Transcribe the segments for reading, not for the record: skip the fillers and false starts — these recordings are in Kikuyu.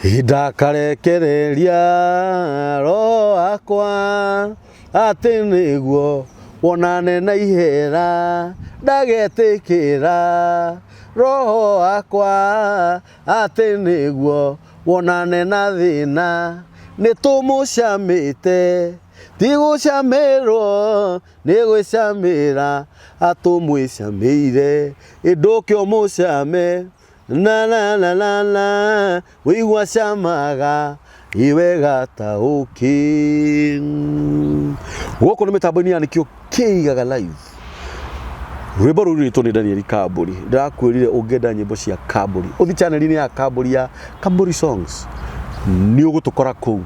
Ndakarekereria roho wakwa atĩ nĩguo wonane na ihera ndagetĩkĩra roho wakwa atĩ nĩguo wonane na thĩna nĩtũmũcamĩte ti gũcamĩrwo nĩ gwĩcamĩra atũmwĩcamĩire ĩndũke ũmũcame na na na na na wĩigua camaga iwega ta ũkĩ. Gũkũ nĩ mĩtambo-inĩ ya nĩkĩo kĩigaga live. Rwĩmbo rũu rwĩtwo nĩ Daniel Kambũri. Ndĩrakwĩrire ũngĩenda nyĩmbo cia Kambũri, ũthi channel-inĩ ya Kambũri ya Kambũri Songs, nĩ ũgũtũkora kũu.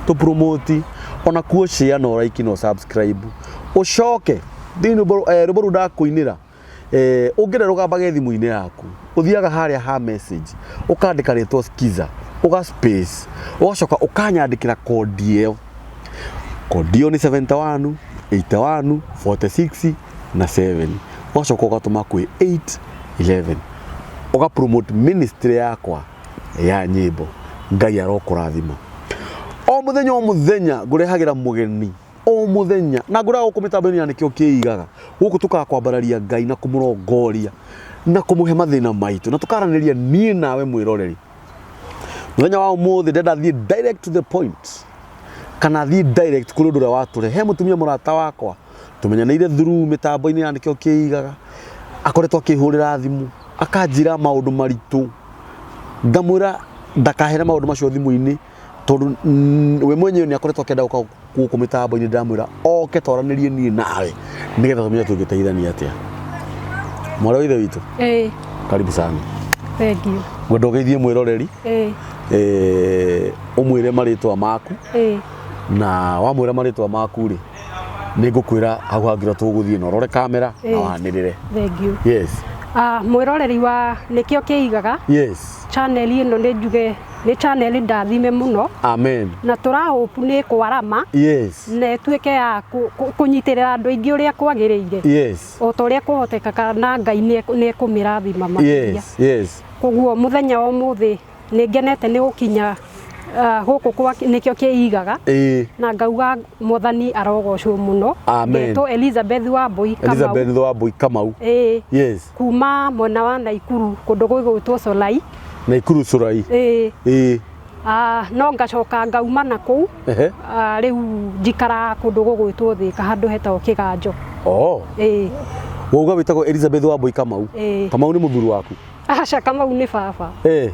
Tũ promote, ona kuo share na ũ like na ũ subscribe. Ũcoke thĩinĩ rwĩmbo rũu ndakũinĩra Eh, ũngĩenda rũgambage thimũ-inĩ yaku ũthiaga harĩa ha message ũkandĩka rĩtwa skiza ũga space ũgacoka ũkanyandĩkĩra kondi ĩyo. Kondi ĩyo nĩ 71 81 46 na 7. Ũgacoka ũgatũma kwĩ 811 ũga promote ministry yakwa ya nyĩmbo. Ngai arokũrathima. O mũthenya o mũthenya ngũrehagĩra mũgeni o muthenya na ngũraga gũkũ mĩtambo-inĩ ya nĩkĩo kĩigaga gũkũ tũkakwambararia Ngai na kũmũrongoria na kũmũhe mathĩna maitũ na tũkaranĩria niĩ nawe mwĩroreri. Mũthenya wa ũmũthĩ ndenda thiĩ direct to the point kana thiĩ direct kũrĩ ũndũ ũrĩa watũrehe. He mũtumia mũrata wakwa tũmenyanĩire through mĩtambo-inĩ ya nĩkĩo kĩigaga, akoretwo akĩhũrĩra thimũ akanjĩra maũndũ maritũ, ngamwĩra ndakahere maũndũ macio thimũ-inĩ tondũ we mwenyewe nĩ akoretwo akĩenda gũka gũkũ mĩtambo-inĩ, ndĩramwĩra oke twaranĩrie niĩ nawe nĩgetha tũmenye tũngĩteithania atĩa. Mwarĩ wa ithe witũ, Ĩĩ, karibu sana. Thank you. Ngwenda ũgeithie mwĩroreri, Ĩĩ, ũmwĩre marĩtwa maku, ĩĩ, na wamwĩra marĩtwa maku rĩ, nĩ ngũkwĩra hau hangĩ tũgũthiĩ na ũrore kamera na Ĩĩ. wanĩrĩre. Thank you. Yes. Ah, mwĩroreri wa nĩkĩo kĩigaga Yes. channel ĩno nĩ njuge nĩ channel ndathime mũno. Amen. Na tũra hope nĩ kwarama Yes. na ĩtuĩke ya kũnyitĩrĩra andũ aingĩ ũrĩa kwagĩrĩire. Yes. O ta ũrĩa kũhotekaga na Ngai nĩ ekũmĩrathima makĩria. Yes. Yes. Koguo mũthenya wa ũmũthĩ nĩ ngenete nĩ gũkinya gũkũ kwa nĩkĩo kĩigaga. Ĩĩ. Na ngauga Mwathani arogocwo mũno. Amen. Ngetwo Elizabeth Wambui Kamau. Elizabeth Wambui Kamau. Ĩĩ. Yes. Kuma mwena wa Naikuru kũndũ gũgwĩtwo Solai. Naikuru Solai. Ĩĩ. Ĩĩ. Ah, no ngacoka ngauma na kũu. Ehe. Ah, rĩu njikaraga kũndũ gũgwĩtwo Thĩka handũ hetagwo Kĩganjo. Oh. Ĩĩ. Wauga wĩtagwo Elizabeth Wambui Kamau. Ĩĩ. Kamau nĩ mũthuri waku? Aca, Kamau nĩ baba. Ĩĩ.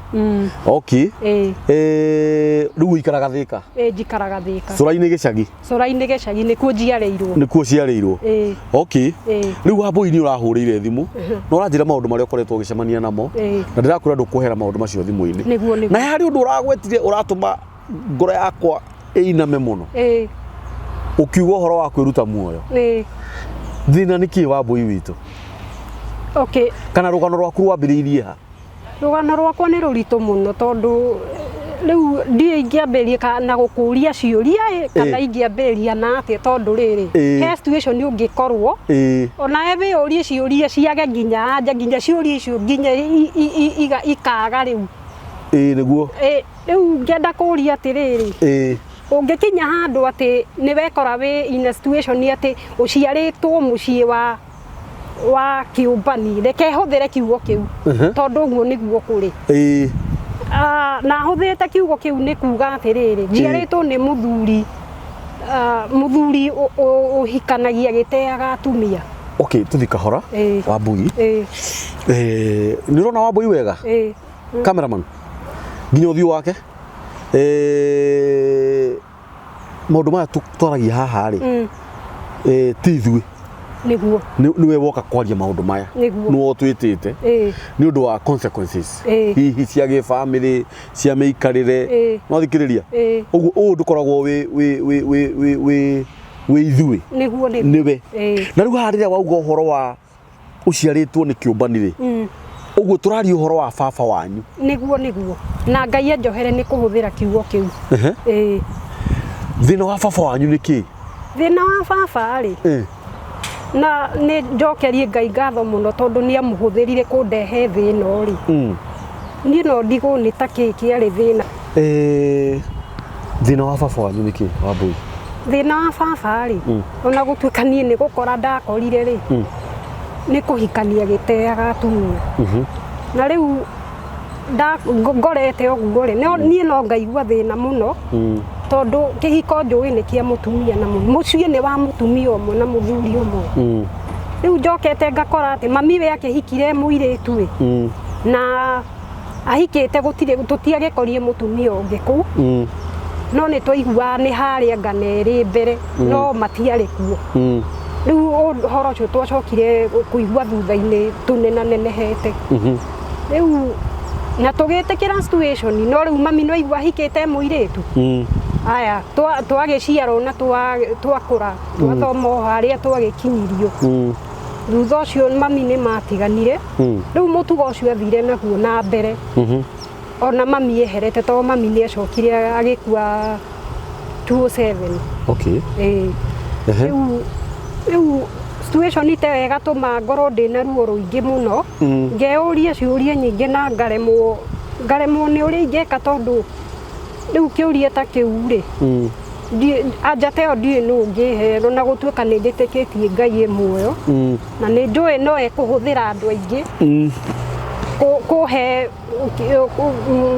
Okay. Ĩĩ. Ĩĩ, rĩu ũikaraga Thĩka? Ĩĩ, njikaraga Thĩka. Cũra-inĩ gĩcagi? Cũra-inĩ gĩcagi nĩkuo njiarĩirwo. Nĩkuo ũciarĩirwo? Ĩĩ. Okay. Ĩĩ. Rĩu Wambui nĩ ũrahũrĩire thimũ na ũranjĩra maũndũ marĩa ũkoretwo ũgĩcemania namo Ĩĩ. na ndĩrakwĩra ndũkũhera maũndũ macio thimũ-inĩ. Nĩguo, nĩguo. Na harĩ ũndũ ũragwetire ũratũma ngoro yakwa ĩiname mũno. Ĩĩ. Ũkiuga ũhoro wa kwĩruta muoyo. Ĩĩ. Thĩna nĩ kĩĩ Wambui witũ? Okay. Kana rũgano rwaku rwambĩrĩirie ha? Rũgano rwakwa nĩ rũritũ mũno tondũ rĩu ndiũĩ ingĩambĩrĩria na gũkũria ciũria ĩ, kana ingĩambĩrĩria na atĩa tondũ rĩrĩ, he situation ũngĩkorwo onawe wĩyũrie ciũria ciage nginya anja, nginya ciũria icio nginya ikaga rĩu. Ĩĩ nĩguo. Rĩu ngĩenda kũria atĩrĩrĩ, ũngĩkinya handũ atĩ nĩ wekora wĩ in a situation atĩ ũciarĩtwo mũciĩ wa kĩũmbani, reke hũthĩre kiugo kĩu tondũ ũguo nĩguo kũrĩ. Na hũthĩrĩte kiugo kĩu nĩ kuga atĩrĩrĩ, njiarĩtwo nĩ mũthuri, mũthuri ũhikanagia agĩteaga atumia. Okay, tũthi kahora. Wambui. Nĩ ũrona Wambui wega? Cameraman. Nginya ũthiũ wake. Maũndũ maya twaragia haha rĩ, ti ithuĩ. Nĩguo. Nĩwe woka kwaria maũndũ maya. Nĩguo. Nĩwe ũtwĩtĩte. Nĩ ũndũ wa consequences. Hihi cia gĩbamĩrĩ, cia mĩikarĩre. No thikĩrĩria. Ũguo ũũ ndũkoragwo wĩ ithuĩ. Nĩguo, nĩguo. Nĩwe. Na rĩu haha rĩrĩa wauga ũhoro wa ũciarĩtwo nĩ kĩũmbani rĩ, ũguo tũraria ũhoro wa baba wanyu. Nĩguo, nĩguo. Na Ngai anjohere nĩ kũhũthĩra kiugo kĩu. Thĩna wa baba wanyu nĩ kĩĩ? Thĩna wa baba rĩ, na nĩ njokerie Ngai ngatho mũno tondũ nĩ amũhũthĩrire kũndehe thĩ ĩno rĩ. Niĩ no ndigwo nĩ ta kĩĩ kĩarĩ thĩna. Thĩna wa baba wanyu nĩ kĩ Wambũi? Thĩna wa baba rĩ, ona gũtuĩka niĩ nĩ gũkora ndakorire rĩ, nĩ kũhikania gĩteaga atumia. Na rĩu ngorete ũguo rĩ, niĩ no ngaigua thĩna mũno, tondũ kĩhiko njũĩ nĩ kĩa mũtumia na mũciĩ nĩ wa mũtumia ũmwe na mũthuri ũmwe. Rĩu njokete ngakora atĩ mami we akĩhikire mũirĩtu ĩ, na ahikĩte gũtirĩ tũtiagĩkorie mũtumia ũngĩ kũu, no nĩ twaiguaga nĩ harĩa ngana ĩrĩ mbere, no matiarĩ kuo. Rĩu ũhoro ũcio twacokire kũigua thutha-inĩ tũnenanenehete. Rĩu na tũgĩtĩkĩra situation, no rĩu mami no aigua ahikĩte mũirĩtu. Aya twagĩciarwo na twakũra, twathoma o harĩa twagĩkinyirio. Thutha ũcio mami nĩ matiganire. Rĩu mũtugo ũcio athire naguo na mbere. Ona mami eherete, tondũ mami nĩ acokire agĩkua 2007. Ĩĩ. Rĩu situation ta ĩyo ĩgatũma ngorwo ndĩna ruo rũingĩ mũno. Ngeyũria ciũria nyingĩ na ngaremwo nĩ ũrĩa ingĩka, tondũ rĩu kĩũria ta kĩu rĩ, anja ta ĩyo ndiũĩ nũ ũngĩhe, ona gũtuĩka nĩ njĩtĩkĩtie Ngai ĩ muoyo, na nĩ njũĩ no ekũhũthĩra andũ aingĩ kũhe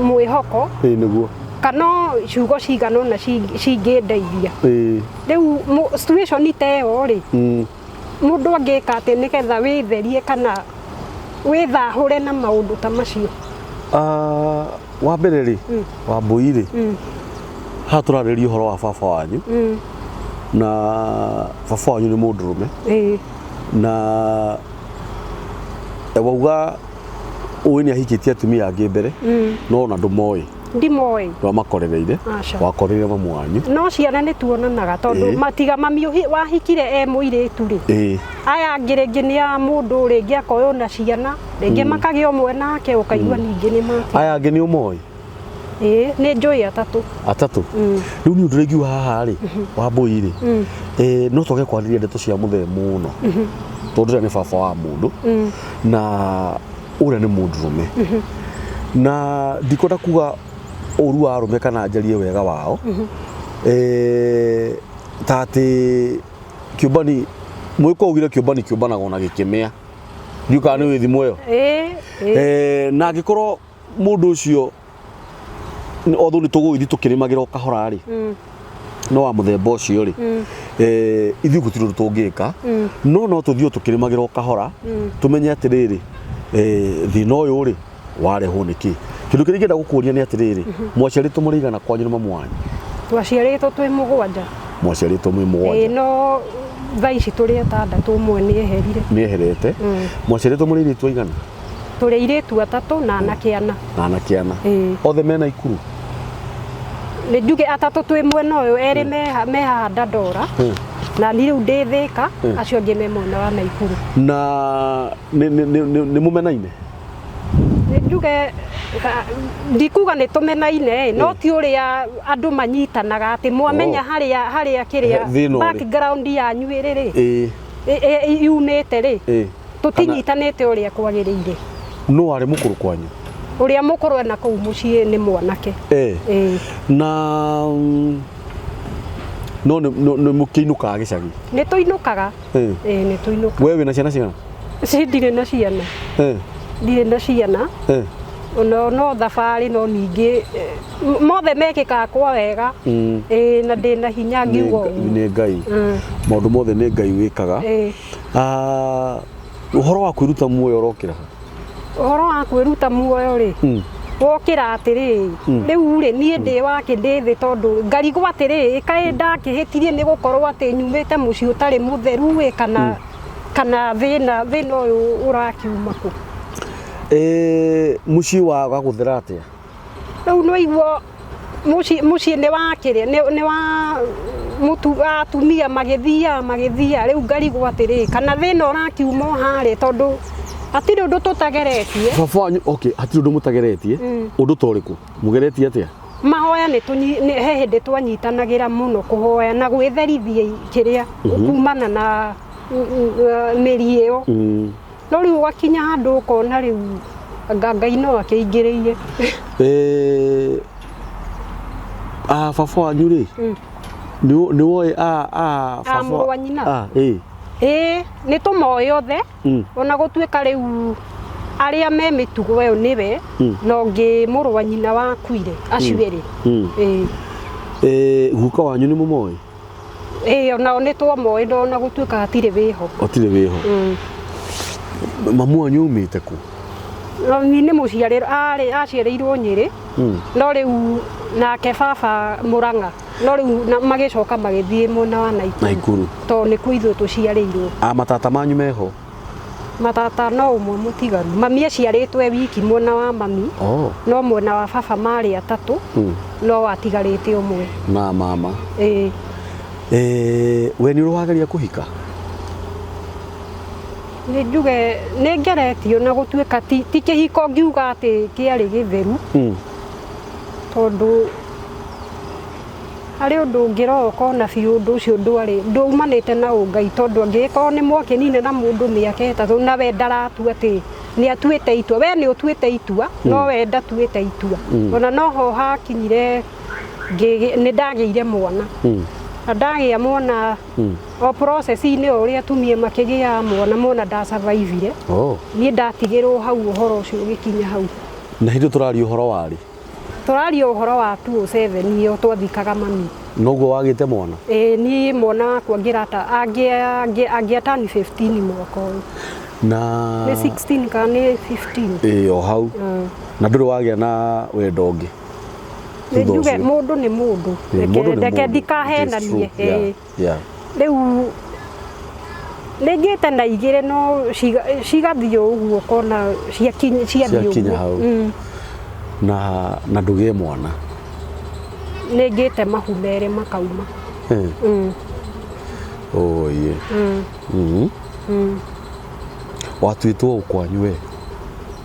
mwĩhoko. Ĩĩ nĩguo. Kana ciugo cigana ũna cingĩndeithia. Rĩu situation ta ĩyo rĩ, mũndũ angĩka atĩ nĩgetha wĩtherie kana wĩthahũre na maũndũ ta macio? Wa mbere rĩ, Wambũi rĩ, haha tũrarĩrĩria ũhoro wa baba wanyu, na baba wanyu nĩ mũndũrũme, na wauga ũĩ nĩ ahikĩtie atumia angĩ mbere, no ona ndũmoĩ. Ndimoĩ. Ndwamakorereire. Wakoreire mamu wanyu. No ciana nĩ tuonanaga, tondũ matiga mami wahikire e mũirĩtu rĩ, aya angĩ rĩngĩ nĩ a mũndũ rĩngĩ akoywo na ciana, rĩngĩ makagĩa ũmwe nake ũkaigua ningĩ nĩ mati. Aya angĩ nĩ ũmoĩ? Ĩĩ, nĩ njũĩ atatũ. Atatũ? Rĩu nĩ ũndũ ũrĩa haha rĩ, Wambũi rĩ, no twage kwarĩria ndeto cia mũthee mũno, tondũ ũrĩa nĩ baba wa mũndũ, na ũrĩa nĩ mũndũrũme, na ndikwenda kuga ũru wa arũme kana njarie wega wao, ta atĩ kĩũmbani, mwĩko augire kĩũmbani kĩũmbanagwo na gĩkĩmĩa, ndiũ kana nĩ wĩ thimo ĩyo. Na angĩkorwo mũndũ ũcio although nĩ tũgũgĩthiĩ tũkĩrĩmagĩra o kahora rĩ, no wa mũthemba ũcio rĩ, ithuĩ gũtirĩ ũndũ tũngĩka, no tũthiĩ o tũkĩrĩmagĩra o kahora, tũmenye atĩrĩrĩ, thĩna ũyũ rĩ warehwo nĩ kĩ. Kĩndũ kĩrĩa ingĩenda gũkũria nĩ atĩrĩrĩ, mwaciarĩtwo mũrĩ aigana kwanyu na mamu wanyu? Twaciarĩtwo twĩ mũgwanja. Mwaciarĩtwo mwĩ mũgwanja? Ĩĩ, no thaa ici tũrĩ atandatũ, ũmwe nĩ eherire. Nĩ eherete. Mwaciarĩtwo mũrĩ airĩtu aigana? Tũrĩ airĩtu atatũ na anake ana. Na anake ana. Othe mena Ikuru? Nĩ njuge atatũ twĩ mwena ũyũ, erĩ me haha Dandora, na niĩ rĩu ndĩ Thĩka, acio angĩ me mwena wa Naikuru. Na nĩ mũmenaine? Nĩ njuge ndikuga nĩ tũmenaine, no ti ũrĩa andũ manyitanaga atĩ mwamenya harĩa kĩrĩa background yanyu ĩrĩ rĩ, yumĩte rĩ, tũtinyitanĩte ũrĩa kwagĩrĩire. No arĩ mũkũrũ kwanyu? Ũrĩa mũkũrũ ena kũu mũciĩ nĩ mwanake. Na no nĩ mũkĩinũkaga gĩcagi? Nĩ tũinũkaga. Ĩĩ, nĩ tũinũkaga. We wĩna ciana cigana? Ndirĩ na ciana. Ndirĩ na ciana. No thabarĩ, no ningĩ mothe mekĩkaga kwa wega. Ĩĩ, na ndĩna hinya ngiuga ũguo. Nĩ Ngai. Maũndũ mothe nĩ Ngai wĩkaga. Ũhoro wa kwĩruta muoyo ũrokĩra ha? Ũhoro wa kwĩruta muoyo rĩ, wokĩra atĩrĩrĩ, rĩu rĩ, niĩ ndĩ wake ndĩ thĩ, tondũ ngarigwo atĩrĩrĩ, kaĩ ndakĩhĩtirie nĩ gũkorwo atĩ nyumĩte mũciĩ ũtarĩ mũtheru ĩ, kana thĩna ũyũ ũrakiuma kũ? Mũciĩ waga gũthera atĩa? Rĩu no igua mũciĩ nĩ wakĩrĩa, nĩ wa atumia magĩthiaga, rĩu ngarigwo atĩrĩrĩ, kana thĩna ũrakiuma o harĩa, tondũ hatirĩ ũndũ tũtageretie. Baba wanyu, okay, hatirĩ ũndũ mũtageretie. Ũndũ ta ũrĩkũ? Mũgeretie atĩa? Mahoya nĩ he hĩndĩ twanyitanagĩra mũno kũhoya na gwĩtherithia kĩrĩa kumana na mĩri ĩyo. No rĩu ũgakinya handũ ũkona rĩu Ngai no akĩingĩrĩire. A baba wanyu rĩ, nĩ woĩ a a A mũrũ wa nyina? A, ĩĩ. Ĩĩ, nĩ tũmoĩ othe. Ona gũtuĩka rĩu arĩa me mĩtugo ĩyo nĩwe na ũngĩ mũrũ wa nyina wakuire acio erĩ. Ĩĩ. Eh, guka wanyu nĩ mũmoĩ? Ĩĩ, onao nĩ twamoĩ no ona gũtuĩka hatirĩ wĩho. Hatirĩ wĩho. Mamu wanyu aumĩte kũ? Mami nĩ mũciarĩrwo arĩ aciarĩirwo Nyĩrĩ. No rĩu nake baba Mũrang'a. No rĩu magĩcoka magĩthiĩ mwena wa Naikuru. Naikuru. Tondũ nĩkuo ithuĩ tũciarĩirwo. A matata manyu meho? Matata no ũmwe mũtigaru. Mami aciarĩtwo e wiki mwena wa mami. Oh. No mwena wa baba marĩ atatũ. No atigarĩte ũmwe. Na mama. Ĩĩ. Eh, we nĩ ũrĩ wageria kũhika? Nĩ njuge nĩ ngeretio na gũtuĩka ti kĩhiko ngiuga atĩ kĩarĩ gĩtheru. Tondũ harĩ ũndũ ũngĩrora ũkona biũ ũndũ ũcio ndwarĩ ndaumanĩte na ũngai, tondũ angĩgĩkorwo nĩ mwakĩnina na mũndũ mĩaka 3 na we ndaratua atĩ nĩ atuĩte itua, we nĩ ũtuĩte itua, no we ndatuĩte itua. Ona no ho hakinyire nĩ ndagĩire mwana. Na ndagĩa mwana o process-inĩ o ũrĩa atumia makĩgĩaga mwana, mwana ndasurvivire. Oh. Niĩ ndatigĩrwo hau ũhoro ũcio ũgĩkinya hau. Na hĩndĩ tũraria ũhoro warĩ? Tũraria ũhoro wa 2007 ĩyo twathikaga mami. Noguo wagĩte mwana? Ĩĩ, niĩ mwana wakwa ngĩrata angĩatani 15 mwaka ũyũ. Na nĩ 16 kana nĩ 15? Ĩĩ, o hau. Na ndũrĩ wagĩa na wendo ũngĩ? Nĩ njuge mũndũ nĩ mũndũ. Reke ndikahenanie. Rĩu nĩ ngĩte na igĩrĩ no cigathiĩ ũguo ũkona ciathiĩ ũguo. Hau. Na ndũgĩe mwana? Nĩ ngĩte mahu merĩ makauma. Oye. Watuĩtwo kwanyu we?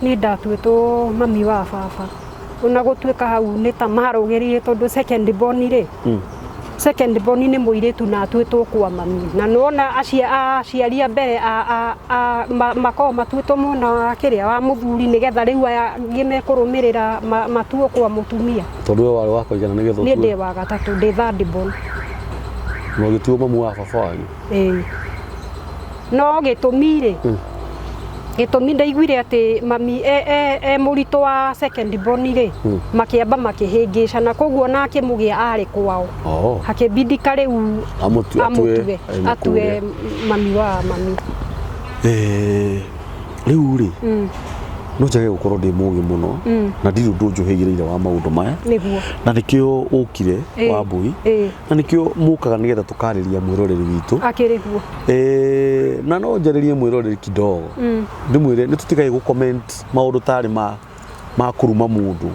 Niĩ ndatuĩtwo mami wa baba. Ona gũtuĩka hau nĩ ta marũgĩrĩire tondũ second born rĩ. Second born nĩ mũirĩtu na atuĩtwo kwa mami. Na nĩwona aciari a mbere makoragwo matuĩtwo mwena wa kĩrĩa wa mũthuri nĩgetha rĩu aya angĩ mekũrũmĩrĩra matuo kwa mũtumia. Tondũ we warĩ wa kũigana nĩgetha ũtue? Niĩ ndĩ wa gatatũ, ndĩ third born. Na ũgĩtuo mamu wa baba wanyu? Ĩĩ. No gĩtũmi rĩ, gĩtũmi ndaiguire atĩ mami e mũritũ wa second born rĩ, makĩamba makĩhĩngĩcana, koguo ona akĩmũgĩa arĩ kwao. Hakĩbindika rĩu amũtue atue mami wa mami. Rĩu rĩ, no njage gũkorwo ndĩ mũgĩ mũno na ndirĩ ũndũ njũhĩgĩrĩire wa maũndũ maya. Nĩguo. Na nĩkĩo ũkire Wambui. Na nĩkĩo mũkaga nĩgetha tũkarĩria mwĩroreri witũ. Akĩrĩ guo. Na no njarĩrie mwĩroreri kidogo. Ndĩmwĩre nĩ tũtigae gũ comment maũndũ tarĩ ma kũruma mũndũ.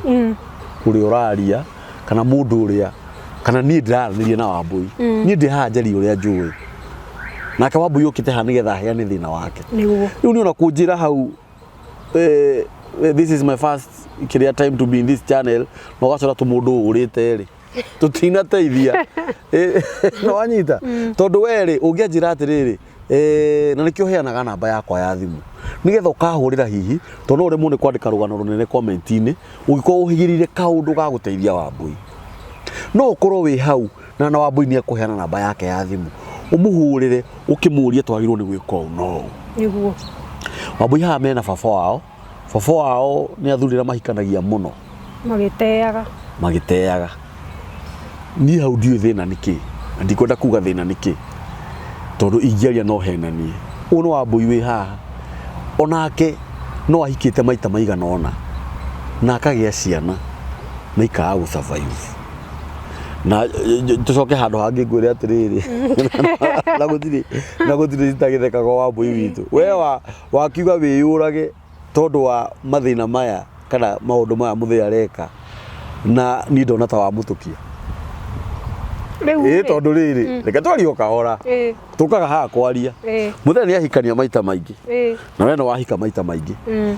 Ũrĩa ũraria kana mũndũ ũrĩa kana niĩ ndĩraranĩria na Wambui. Niĩ ndĩ haha njarie ũrĩa njũĩ. Nake Wambui ũkĩte haha nĩgetha aheane thĩna wake. Nĩguo. Rĩu nĩ ona kũnjĩra hau this is my first kĩrĩa time to be in this channel na ũgacora tũmũndũ ũrĩte rĩ. Tũtinateithia. No wanyita. Tondũ we rĩ ũngĩanjĩra atĩrĩrĩ, na nĩkĩo heanaga namba yakwa ya thimũ nĩgetha ũkahũrĩra hihi tondũ no ũremwo nĩ kwandĩka rũgano rũnene comment-inĩ ũngĩkorwo ũhĩgĩrĩire kaũndũ ga gũteithia Wambui. No ũkorwo wĩ hau na Wambui nĩ ekũheana namba yake ya thimũ ũmũhũrĩre ũkĩmũrie twagĩrĩirwo nĩ gwĩka ũũ na ũũ. Nĩguo. Wambui haha mena baba wao. Baba wao nĩ athuri arĩa mahikanagia mũno. Magĩteaga. Magĩteaga. Niĩ hau ndiũĩ thĩna nĩ kĩ, na ndikwenda kuga thĩna nĩ kĩ, tondũ ingĩaria no henanie. Ũyũ nĩ Wambui wĩ haha, onake no ahikĩte maita maigana ũna, na akagĩa ciana, na ikaga gũ survive. Na tũcoke handũ hangĩ ngwĩre atĩrĩrĩ, na gũtirĩ citagĩthekaga Wambui witũ. We wakiuga wĩyũrage tondũ wa mathĩna maya kana maũndũ maya mũthee areka, na niĩ ndona ta wamũtũkia. Rĩu Tondũ rĩrĩ, reke twarie o kahora. Tũkaga haha kwaria. Mũthee nĩ ahikania maita maingĩ. Na we no wahika maita maingĩ.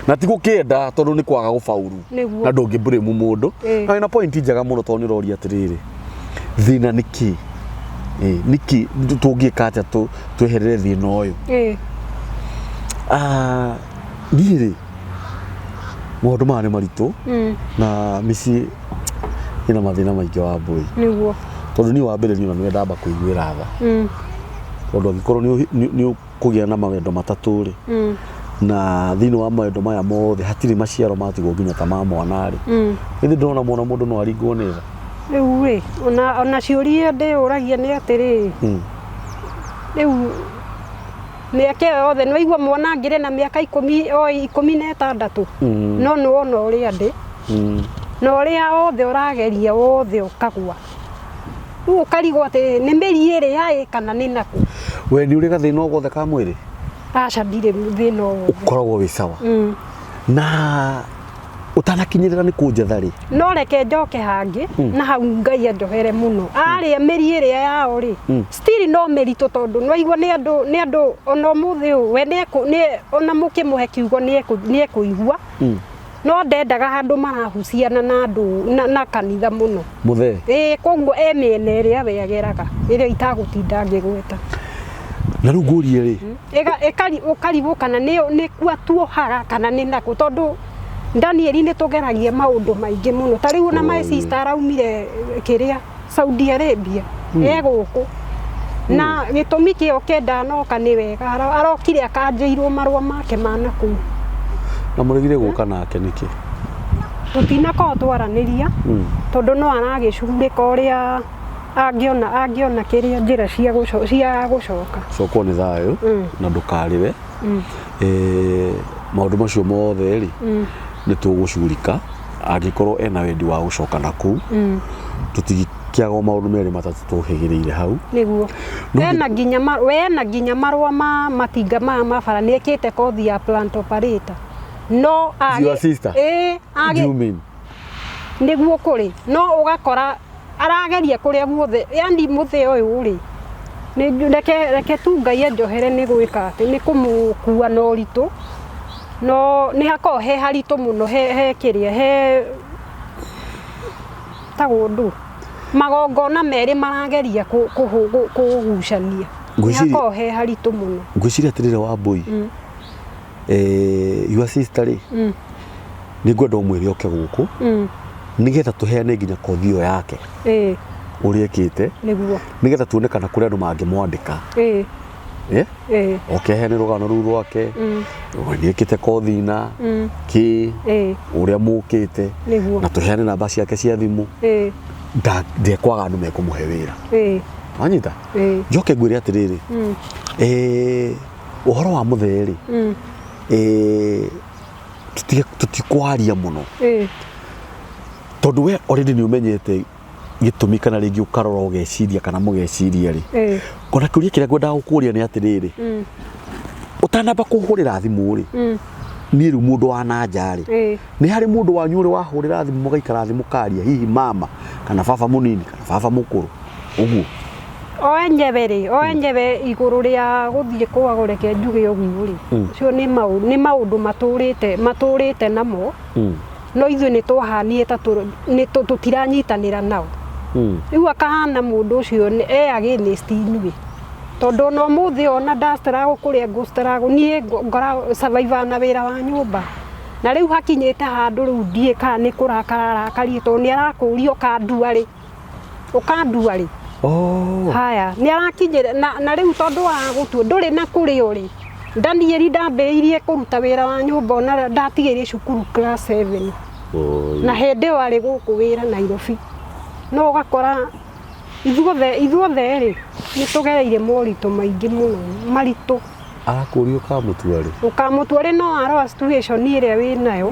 Na ti gũkĩenda tondũ nĩ kwaga gũbauru. Na ndũngĩ blame mũndũ. Na wĩna point njega mũno tondũ nĩ ũroria atĩrĩrĩ, thĩna nĩ kĩ? Nĩ kĩ tũngĩka atĩa tweherere thĩna ũyũ? Niĩ rĩ, maũndũ maya nĩ maritũ na mĩciĩ Ĩna mathĩna maingĩ wa mbũi. Nĩguo. Tondũ niĩ wa mbere niĩ ona nĩwe ndamba kũiguĩra tha. Tondũ angĩkorwo nĩ ũkũgĩa na mawendo matatũ rĩ, na thĩinĩ wa mawendo maya mothe hatirĩ maciaro matigwo nginya ta ma mwana rĩ, githĩ ndũrona mwana mũndũ no aringwo nĩ tha? Rĩu rĩ, ona ciũria ndĩyũragia nĩ atĩrĩrĩ, rĩu mĩaka ĩyo yothe nĩ waigua mwana angĩrĩ na mĩaka ikũmi o 16, no nĩ wona ũrĩa ndĩ, na ũrĩa othe ũrageria wothe ũkagwa. Rĩu ũkarigwo atĩ nĩ mĩri ĩrĩa ĩ kana nĩ nakũ. We nĩ ũrĩ gathĩna o gothe ka mwĩrĩ? Aca, ndirĩ thĩna o wothe. Ũkoragwo wĩ sawa. Na ũtanakinyĩrĩra nĩ kũnjetha rĩ? No reke njoke hangĩ, na hau Ngai anjohere mũno. Arĩa mĩri ĩrĩa yao rĩ, still no mĩritũ tondũ nĩ waigua nĩ andũ, nĩ andũ ona ũmũthĩ ũyũ we nĩ ona mũkĩmũhe kiugo nĩ ekũigua. No ndendaga handũ marahuciana na andũ na kanitha mũno. Mũthee? Ĩĩ, koguo e mĩena ĩrĩa we ageraga, ĩrĩa itagũtinda ngĩgweta. Na rĩu ngũrie rĩ? Ũkarigwo kana nĩ kua tuohaga kana nĩ nakũ, tondũ Daniel nĩ tũgeragia maũndũ maingĩ mũno. Ta rĩu ona my sister araumire kĩrĩa Saudi Arabia, e gũkũ. Na gĩtũmi kĩo kenda noka nĩ wega, arokire akanjĩirwo marũa make ma nakũu. Na mũregire gũka nake nĩkĩ? Tũtinakorwo twaranĩria, tondũ no aragĩcurĩka ũrĩa angĩona kĩrĩa njĩra cia gũcoka. Cokwo nĩ thayũ, na ndũkarĩre. Maũndũ macio mothe rĩ, nĩ tũgũcurika angĩkorwo ena wendi wa gũcoka nakũu. Tũtingĩaga maũndũ merĩ matatũ tũhĩgĩrĩire hau. Nĩguo. Wena nginya marũa ma matinga maya ma bara, nĩ ekĩte kothi ya plant operator. No age, Your sister? Ĩĩ, age. Do you mean? Nĩguo kũrĩ. No ũgakora arageria kũrĩa guothe, yani mũthĩ ũyũ rĩ, nĩ reke tu Ngai anjohere nĩ gwĩka atĩ nĩ kũmũkua na ũritũ, no nĩ hakoragwo he haritũ mũno, he kĩrĩa, he tagwo ndũ, magongona merĩ marageria kũgucania. Nĩ hakoragwo he haritũ mũno. Ngwĩciria atĩrĩrĩ Wambũi, your sister rĩ, nĩ ngwenda ũmwĩre oke gũkũ, nĩgetha tũheane nginya kothi ĩyo yake ũrĩa ĩkĩte, nĩguo, nĩgetha tuone kana kũrĩ andũ mangĩmwandĩka. Oke aheane rũgano rũu rwake, nĩ ĩkĩte kothi na kĩ, ũrĩa mũkĩte, na tũheane namba ciake cia thimũ. Ndekwaga andũ mekũmũhe wĩra. Wanyita? Njoke ngwĩre atĩrĩrĩ, ũhoro wa mũthee rĩ, tũtikwaria mũno. Tondũ we already nĩ ũmenyete gĩtũmi kana rĩngĩ ũkarora ũgeciria kana mũgeciria rĩ. Ona kĩũria kĩrĩa ngwendaga gũkũria nĩ atĩrĩrĩ, ũtanamba kũhũrĩra thimũ rĩ, niĩ rĩu mũndũ wa na nja rĩ, nĩ harĩ mũndũ wanyu ũrĩ wahũrĩra thimũ mũgaikara thĩ mũkaria, hihi mama kana baba mũnini kana baba mũkũrũ ũguo? O enyewe rĩ, o enyewe igũrũ rĩa gũthiĩ kwago reke njuge ũguo rĩ, ũcio nĩ maũndũ matũrĩte namo. No ithuĩ nĩ twahanire ta tũtiranyitanĩra nao. Rĩu akahana mũndũ ũcio e against inyuĩ. Tondũ ona ũmũthĩ ona ndastruggle kũrĩa ngũ-struggle, niĩ ngora survive na wĩra wa nyũmba. Na rĩu hakinyĩte handũ rĩu ndiĩ kana nĩ kũrakara arakarie tondũ nĩ arakũria ũkandua rĩ. Ũkandua rĩ. Haya, nĩ arakinyĩra na rĩu tondũ wa gũtua ndũrĩ na kũrĩa ũrĩ. Daniel ndambĩrĩirie kũruta wĩra wa nyũmba ona ndatigĩire cukuru class 7. Na hĩndĩ ĩyo arĩ gũkũ wĩra Nairobi. No ũgakora ithuothe rĩ, nĩ tũgereire moritũ maingĩ mũno, maritũ. Arakũria ũkamũtua rĩ? Ũkamũtua rĩ, no arora situation ĩrĩa wĩnayo.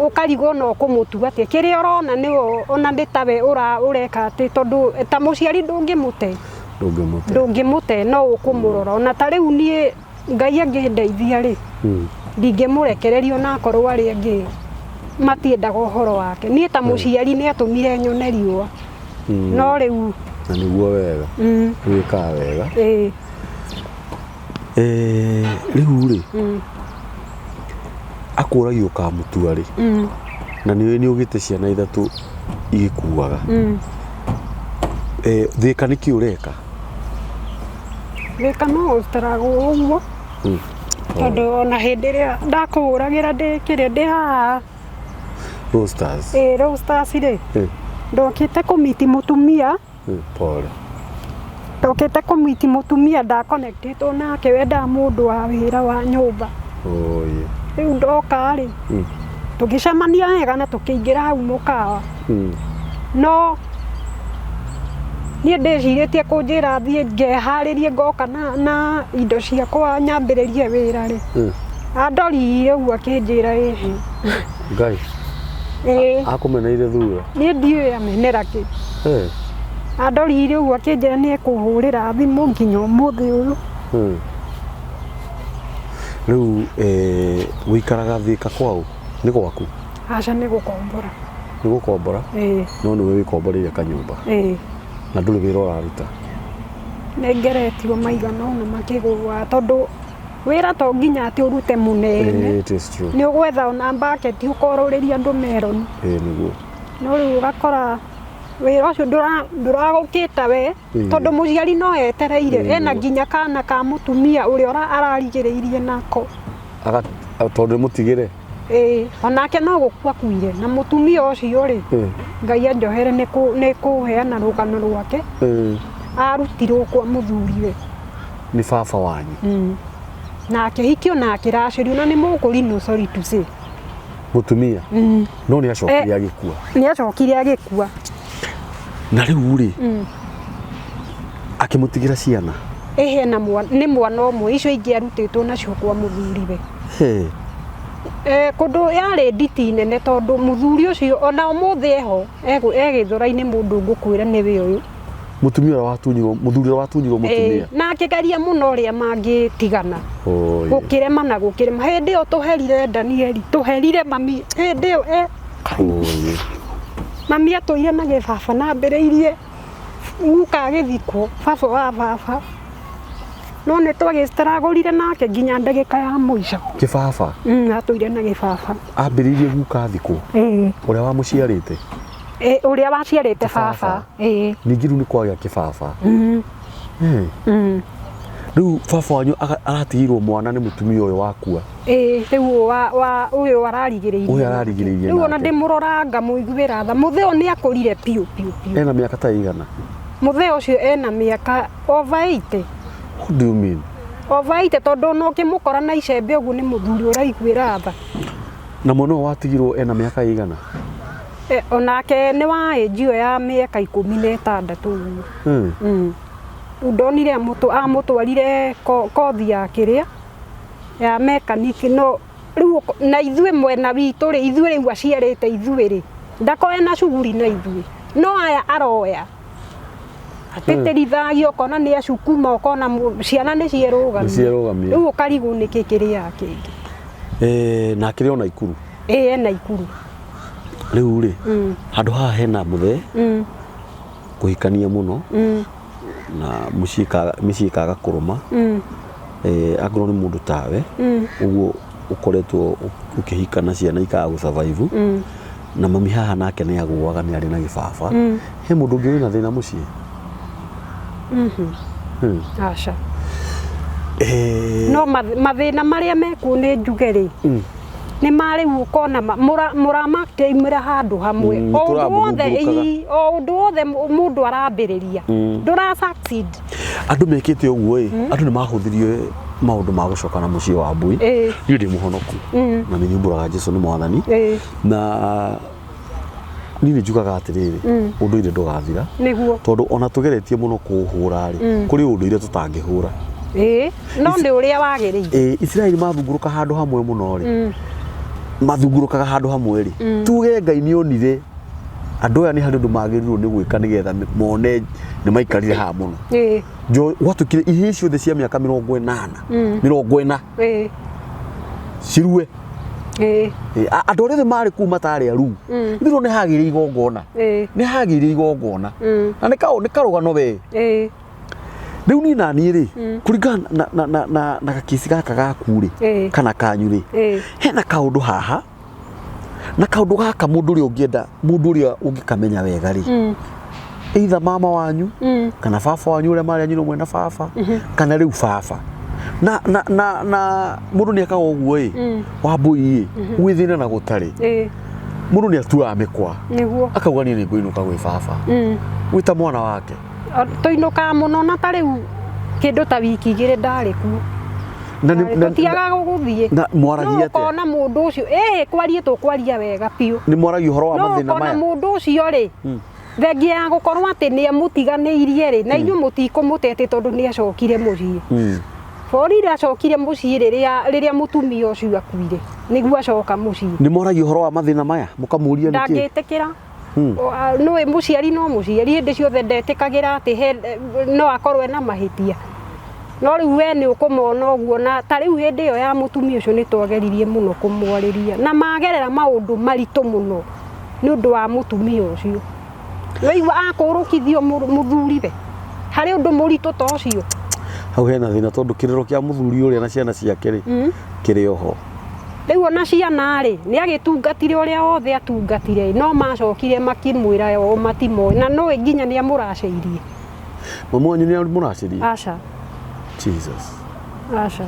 Ũkarigwo no ũkũmũtua atĩa. Kĩrĩa ũrona nĩwe ona nĩ tawe ũreka atĩ tondũ ta mũciari ndũngĩmũte. Ndũngĩmũte. Ndũngĩmũte, no ũkũmũrora. Ona ta rĩu niĩ Ngai angĩndeithia rĩ, ndingĩmũrekereria ona akorwo arĩa angĩ matiendaga ũhoro wake. Niĩ ta mũciari nĩ atũmire nyone riũa. No rĩu Na nĩguo wega. Wĩkaga wega. Rĩu rĩ, akũragia ũkamũtua rĩ, na nĩ nĩ ũgĩte ciana ithatũ igĩkuaga. Thĩka nĩkĩ ũreka? Thĩka no ũtaragwo ũguo. Tondũ ona hĩndĩ ĩrĩa ndakũhũragĩra ndĩ kĩrĩa ndĩ haha. Roasters. Ĩĩ, Roasters rĩ, Eh, ndokĩte kũmiti mũtumia. Pole. Ndokĩte kũmiti mũtumia ndakonectĩtwo nake, wendaga mũndũ wa wĩra wa nyũmba. Oh, yeah. Rĩu ndoka rĩ, tũgĩcemania wega na tũkĩingĩra hau mũkawa. No niĩ ndĩcirĩtie kũnjĩra thiĩ ngeharĩrie ngoka na indo ciakwa nyambĩrĩrie wĩra rĩ. Andorire ũguo akĩnjĩra ĩhĩ. Ngai. Ĩĩ. Akũmeneire thura. Niĩ ndiũĩ amenera kĩ. Eh. Andorire ũguo akĩnjĩra nĩ ekũhũrĩra thimũ nginya ũmũthĩ ũyũ. Rĩu wĩikaraga Thĩka kwao nĩ gwaku? Aca, nĩ gũkombora. Nĩ gũkombora? Ĩĩ. No nĩwe wĩkomboreire kanyũmba? Ĩĩ. Na ndũrĩ wĩra ũraruta? Nĩ ngeretio maigana ũna makĩgũaga tondũ wĩra to nginya atĩ ũrute mũnene. It is true. Nĩ ũgwetha ona bucket ũkorũrĩria andũ meroni. Ĩĩ nĩguo. No rĩu ũgakora wĩra ũcio ndũragũkĩta we, tondũ mũciari no etereire, ena nginya kana ka mũtumia ũrĩa ararigĩrĩirie nako. Tondũ nĩ mũtigĩre? Ĩĩ, onake no gũkua akuire, na mũtumia ũcio rĩ, Ngai anjohere nĩ kũheana rũgano rwake. Arutirwo kwa mũthuriwe. Nĩ baba wanyu? Na akĩhikio na akĩracĩrio, na nĩ mũkũrinũ, sorry to say. Mũtumia? No nĩ acokire agĩkua? Nĩ acokire agĩkua. Na rĩu rĩ, akĩmũtigĩra ciana? Ĩhĩ, na nĩ mwana ũmwe, icio ingĩ arutĩtwo nacio kwa mũthuriwe. Kũndũ yarĩ nditi nene tondũ mũthuri ũcio ona ũmũthĩ eho, e gĩthũra-inĩ mũndũ ngũkwĩra nĩwe ũyũ. Mũtumia ũrĩa watunyirwo, mũthuri ũrĩa watunyirwo mũtumia? Na akĩgeria mũno ũrĩa mangĩtigana. Gũkĩrema na gũkĩrema. Hĩndĩ ĩyo tũherire Danieli, tũherire mami, hĩndĩ ĩyo mami atũire na gĩbaba na ambĩrĩirie guka agĩthikwo, baba wa baba. No nĩ twagĩstragũrire nake nginya ndagĩka ya mũico. Kĩbaba? Atũire na gĩbaba. Ambĩrĩirie guka athikwo? Ĩĩ. Ũrĩa wamũciarĩte? Ĩĩ, ũrĩa waciarĩte baba. Ĩĩ. Ningĩ rĩu nĩ kwagĩa kĩbaba. Rĩu baba wanyu aratigĩirwo mwana nĩ mũtumia ũyũ wakua. Ĩĩ, rĩu ũyũ ararigĩrĩirie. Ũyũ ararigĩrĩirie Rĩu ona nake. ndĩmũrora ngamũiguĩra tha. Mũthee ũyũ nĩ akũrire biũ biũ biũ. Ena mĩaka ta ĩigana? Mũthee ũcio ena mĩaka over 80. What do you mean? Over 80 tondũ ona ũkĩmũkora na icembe ũguo nĩ mũthuri ũraiguĩra tha. Na mwana ũyũ watigirwo ena mĩaka ĩigana? Onake nĩ wa age ĩyo ya mĩaka 16 ũguo. Rĩu ndonire amũtwarire kothi ya kĩrĩa ya mechanic, no rĩu na ithuĩ mwena witũ rĩ, ithuĩ rĩu aciarĩte ithuĩ rĩ, ndakoe na cuguri na ithuĩ, no aya aroya atĩtĩrithagia, ũkona nĩ acukuma, ũkona ciana nĩ cierũgamia. Nĩ cierũgamia. Rĩu ũkarigwo nĩkĩ kĩrĩaga kĩngĩ. Na akĩrĩ o Naikuru? Ĩĩ, e Naikuru. Rĩu rĩ, handũ haha hena mũthee kũhikania mũno na mĩciĩ ĩkaga kũrũma. Angorwo nĩ mũndũ tawe ũguo ũkoretwo ũkĩhika na ciana ikaga gũ survive, na mami haha nake nĩ agũaga, nĩ arĩ na gĩbaba. He mũndũ ũngĩ wĩna thĩna mũciĩ? Aca. No mathĩna marĩa mekuo nĩ njuge rĩ, nĩ ma rĩu ũkona mũramakĩimĩra handũ hamwe. O ũndũ wothe, Tũramũthungurũkaga. ii, o ũndũ wothe mũndũ arambĩrĩria ndũra succeed. Andũ mekĩte ũguo ĩ, andũ nĩ mahũthirie maũndũ ma gũcoka na mũciĩ wa Mbui. Niĩ ndĩ mũhonoku na nĩ nyumbũraga Jesu nĩ mwathani, na niĩ nĩ njugaga atĩrĩrĩ, ũndũire ndũgathira. Tondũ ona tũgeretie mũno kũũhũra rĩ, kũrĩ ũndũire tũtangĩhũra. Ĩĩ, no nĩ ũrĩa wagĩrĩire. Ĩ, Isiraeli mathungũrũka handũ hamwe mũno rĩ, mathungũrũkaga handũ hamwe rĩ, tuge Ngai nĩ onire andũ aya nĩ harĩ ũndũ magĩrĩirwo nĩ gwĩka nĩgetha mone nĩ maikarire haha mũno. Gwatuĩkire ihĩĩ ciothe cia mĩaka 80, 40 cirue. Andũ arĩa othe marĩ kũu matarĩ aruu, ithuĩ nĩ hagĩrĩire igongona. Nĩ hagĩrĩire igongona. Na nĩ karũgano we. Rĩu niĩ na niĩ rĩ, kũringana na gakĩci gaka gaku rĩ, kana kanyu rĩ, hena kaũndũ haha, na kaũndũ gaka mũndũ ũrĩa ũngĩenda, mũndũ ũrĩa ũngĩkamenya wega rĩ, either mama wanyu kana baba wanyu ũrĩa marĩ anyina ũmwe na baba, kana rĩu baba na mũndũ nĩ ekaga ũguo ĩ, Wambui ĩ, gwĩ thĩna na gũtarĩ. Mũndũ nĩ atuaga mĩkwa. Nĩguo. Akauga niĩ nĩ ngũinũka gwĩ baba. Gwĩ ta mwana wake. Tũinũkaga mũno na ta rĩu kĩndũ ta wiki igĩrĩ ndarĩ kuo. Na nĩ- na- Tũtiagaga gũthiĩ. na mwaragia No atĩa? ũkona mũndũ ũcio, ĩhĩ kwaria tũkwaria wega biũ. Nĩ mwaragia ũhoro wa No mathĩna ũkona maya? mũndũ ũcio rĩ, thengia ya gũkorwo atĩ nĩ amũtiganĩirie rĩ, na inyuĩ mũtikũmũte atĩ tondũ nĩ acokire mũciĩ. Borire acokire mũciĩ rĩrĩa rĩrĩa mũtumia ũcio akuire, nĩguo acoka mũciĩ. Nĩ mwaragia ũhoro wa mathĩna maya mũkamũria nĩkĩ? Ndangĩtĩkĩra. Nĩũĩ mũciari no mũciari hĩndĩ ciothe ndetĩkagĩra atĩ he no akorwo ena mahĩtia. No rĩu we nĩ ũkũmona ũguo na ta rĩu hĩndĩ ĩyo ya mũtumia ũcio nĩ twageririe mũno kũmwarĩria na magerera maũndũ maritũ mũno nĩ ũndũ wa mũtumia ũcio. Waigua akũrũkithio mũthuriwe harĩ ũndũ mũritũ ta ũcio. Hau hena thĩna tondũ kĩrĩro kĩa mũthuri ũrĩa na ciana ciake rĩ kĩrĩ oho. Rĩu ona ciana rĩ nĩ agĩtungatire ũrĩa wothe atungatire no macokire makĩmwĩra o matimoĩ na nũĩ nginya nĩ amũracĩirie. Mamu wanyu nĩ amũracĩrie? Aca. Jesus. Aca.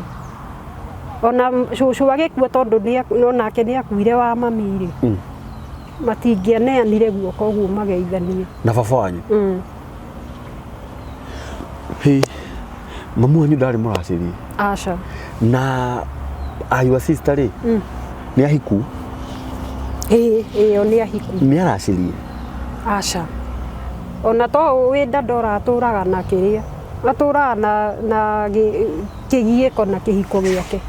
Ona cũcũ agĩkua tondũ nĩ onake nĩ akuire wa mami rĩ. Matingĩaneanire guoko ũguo mageithanie. Na baba wanyu? Hĩ, mamu wanyu ndarĩ mũracĩrie? Aca. Na your sister rĩ nĩ ahiku? Ĩĩ, ĩyo nĩ ahiku. Nĩ aracĩrie? Aca. Ona to wĩ Dandora atũraga na kĩrĩa atũraga na kĩgiĩko na kĩhiko gĩake.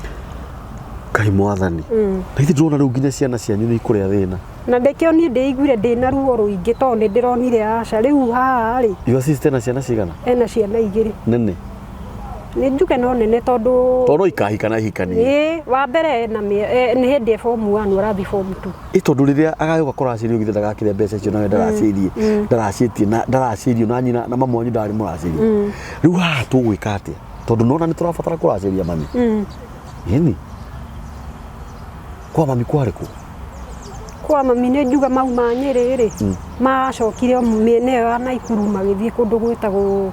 Ngai mwathani. Na ithe ndĩrona rĩu nginya ciana cianyu nĩ ikũrĩa thĩna. Na ndĩkĩo niĩ ndĩiguire ndĩna ruo rũingĩ tondũ nĩ ndĩronire aca rĩu haha rĩ. Your sister ena ciana cigana? Ena ciana igĩrĩ. Nene? Nĩ njuge no nene tondũ Tondũ no ikahika na ihikanie. Ĩĩ, wa mbere ena nĩ hĩndĩ e form 1 arathiĩ form 2. Ĩ tondũ rĩrĩa agagĩũka kũracĩrio githĩ ndagakĩrĩa mbeca icio nawe ndaracĩirie ndaracĩtie na ndaracĩirio na nyina na mamu wanyu ndarĩ mũracĩrie. Rĩu haha tũgwĩka atĩa? Tondũ nona nĩ tũrabatara kũracĩria mami. Ĩni. Kwa mami kwarĩ kũ? Kwa mami nĩ njuga mau ma Nyĩrĩ rĩ macokire mĩena ĩyo ya Naikuru magĩthiĩ kũndũ gwĩtagwo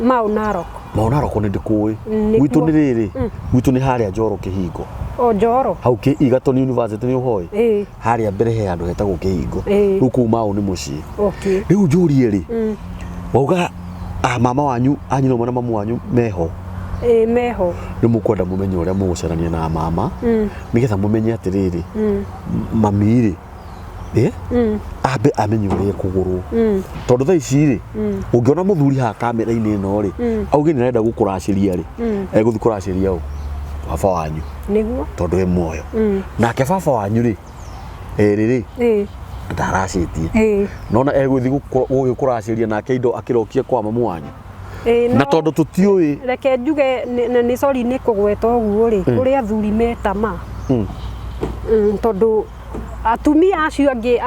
Mau Narok. Mau Narok nĩ ndĩkũĩ. Nĩkuo. Gwitũ nĩ rĩrĩ, gwitũ nĩ harĩa Njoro Kĩhingo. O Njoro. Hau Egerton University nĩ ũhoĩ? Ĩĩ. Harĩa mbere he handũ hetagwo Kĩhingo. Ĩĩ. Rĩu kũu Mau nĩ mũciĩ. Okay. Rĩu njũrie rĩ, wauga mama wanyu, anyina ũmwe na mamu wanyu meho? Ĩĩ meho. Rĩu mũkwenda mũmenye ũrĩa mũgũcarania na mama nĩgetha mũmenye atĩrĩrĩ, mami rĩ, ambe amenye ũrĩa ekũgũrwo. Tondũ thaa ici rĩ, ũngĩona mũthuri haha kamera-inĩ ĩno rĩ, auge nĩ arenda gũkũracĩria rĩ, egũthiĩ kũracĩria ũ? Baba wanyu. Nĩguo. Tondũ e muoyo. Nake baba wanyu rĩ, erĩ rĩ, ndaracĩtie. Nona egũthiĩ gũgĩkũracĩria nake indo akĩrokie kwa mamu wanyu. Na tondũ tũtiũĩ. Reke njuge na nĩ sorry nĩ kũgweta ũguo rĩ, kũrĩ athuri me tamaa. Tondũ atumia acio angĩ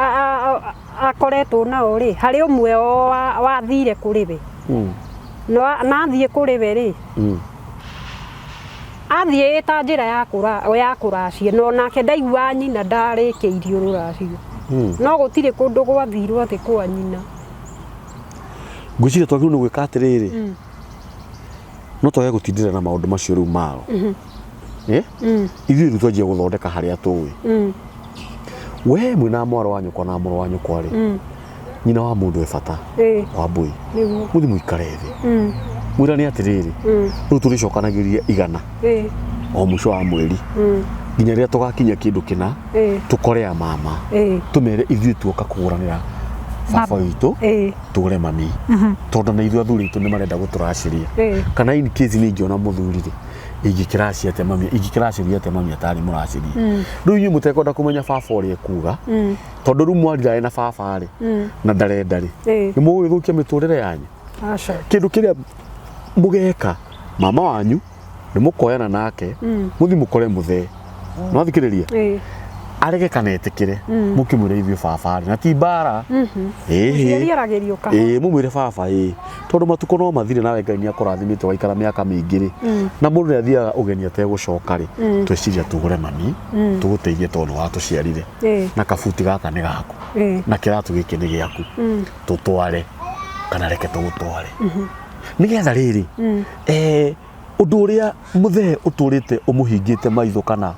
akoretwo nao rĩ, harĩ ũmwe wathire kũrĩ we. Na athiĩ kũrĩ we rĩ, athiĩ ta njĩra ya kũracia, no nake ndaigua nyina ndarĩkĩirio rũracio. No gũtirĩ kũndũ gwathirwo atĩ kwa nyina. Ngwĩciria twagĩrĩirwo nĩ gwĩka atĩrĩrĩ, no twage gũtindĩra na maũndũ macio rĩu mao. Ithuĩ rĩu twanjia gũthondeka harĩa tũĩ. We mwĩna mwarĩ wa nyũkwa na mũrũ wa nyũkwa rĩ, nyina wa mũndũ e bata wa mbũi. Mũthiĩ mũikare thĩ. Mwĩrane atĩrĩrĩ, rĩu tũrĩcokanagĩria igana o mũico wa mweri nginya rĩrĩa tũgakinya kĩndũ kĩna, tũkore a mama, tũmere ithuĩ tuoka kũgũranĩra baba witũ, tũgũre mami. Tondũ na ithuĩ athuri aitũ nĩ marenda gũtũracĩria. Kana in case nĩ ingĩona mũthuri rĩ, ingĩkĩracia atĩa mami, ingĩkĩracĩria atĩa mami atarĩ mũracĩrie. Rĩu inyuĩ mũtekwenda kũmenya baba ũrĩa ekuga, tondũ rĩu mwarira na baba rĩ, na ndarenda rĩ, nĩ mũgũgĩthũkia mĩtũrĩre yanyu. Kĩndũ kĩrĩa mũgeka, mama wanyu nĩ mũkoyana nake, mũthiĩ mũkore mũthee. Nĩwathikĩrĩria? Arege kana etĩkĩre, mũkĩmwĩre ithuĩ baba rĩ, na ti mbara. Ĩĩ, mũmwĩre baba ĩĩ, tondũ matukũ no mathire nawe Ngai nĩakũrathimĩte ũgaikara mĩaka mĩingĩ rĩ, na mũndũ nĩathiaga ũgeni ategũcoka rĩ, tweciria tũgũre mami, tũgũteithie tondũ nĩwatũciarire, na kabuti gaka nĩ gaku, na kĩratũ gĩkĩ nĩ gĩaku, tũtware kana reke tũgũtware. Nĩgetha rĩrĩ, ũndũ ũrĩa mũthee ũtũrĩte ũmũhingĩte maitho kana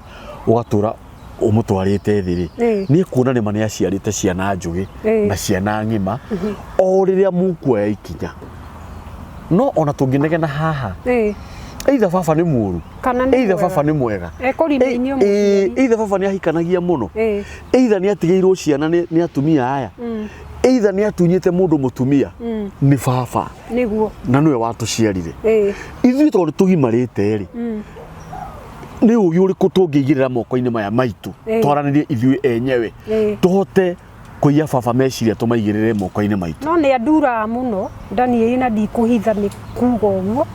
ũgatũra Ũmũtwarĩte thĩ rĩ, nĩ kuona nĩma nĩ aciarĩte ciana njũgĩ na ciana ng'ima o rĩrĩa mũkuoya ikinya. No ona tũngĩnegena haha, either baba nĩ mũru, Kana nĩ either mwega. baba nĩ mwega, Ekũrinainio mũciari. Either baba nĩ ahikanagia mũno, either nĩ atigĩirwo ciana nĩ atumia aya, either nĩ atunyĩte mũndũ mũtumia, nĩ baba. Nĩguo. Na nĩwe watũciarire. Ithuĩ tondũ nĩ tũgimarĩte rĩ, nĩ ũgĩ ũrĩkũ tũngĩigĩrĩra moko-inĩ maya maitũ, twaranĩrie ithuĩ enyewe, tũhote kũiya baba meciria tũmaigĩrĩre moko-inĩ maitũ? No nĩ anduraga mũno Danieli, na ndikũhitha nĩ kuga ũguo.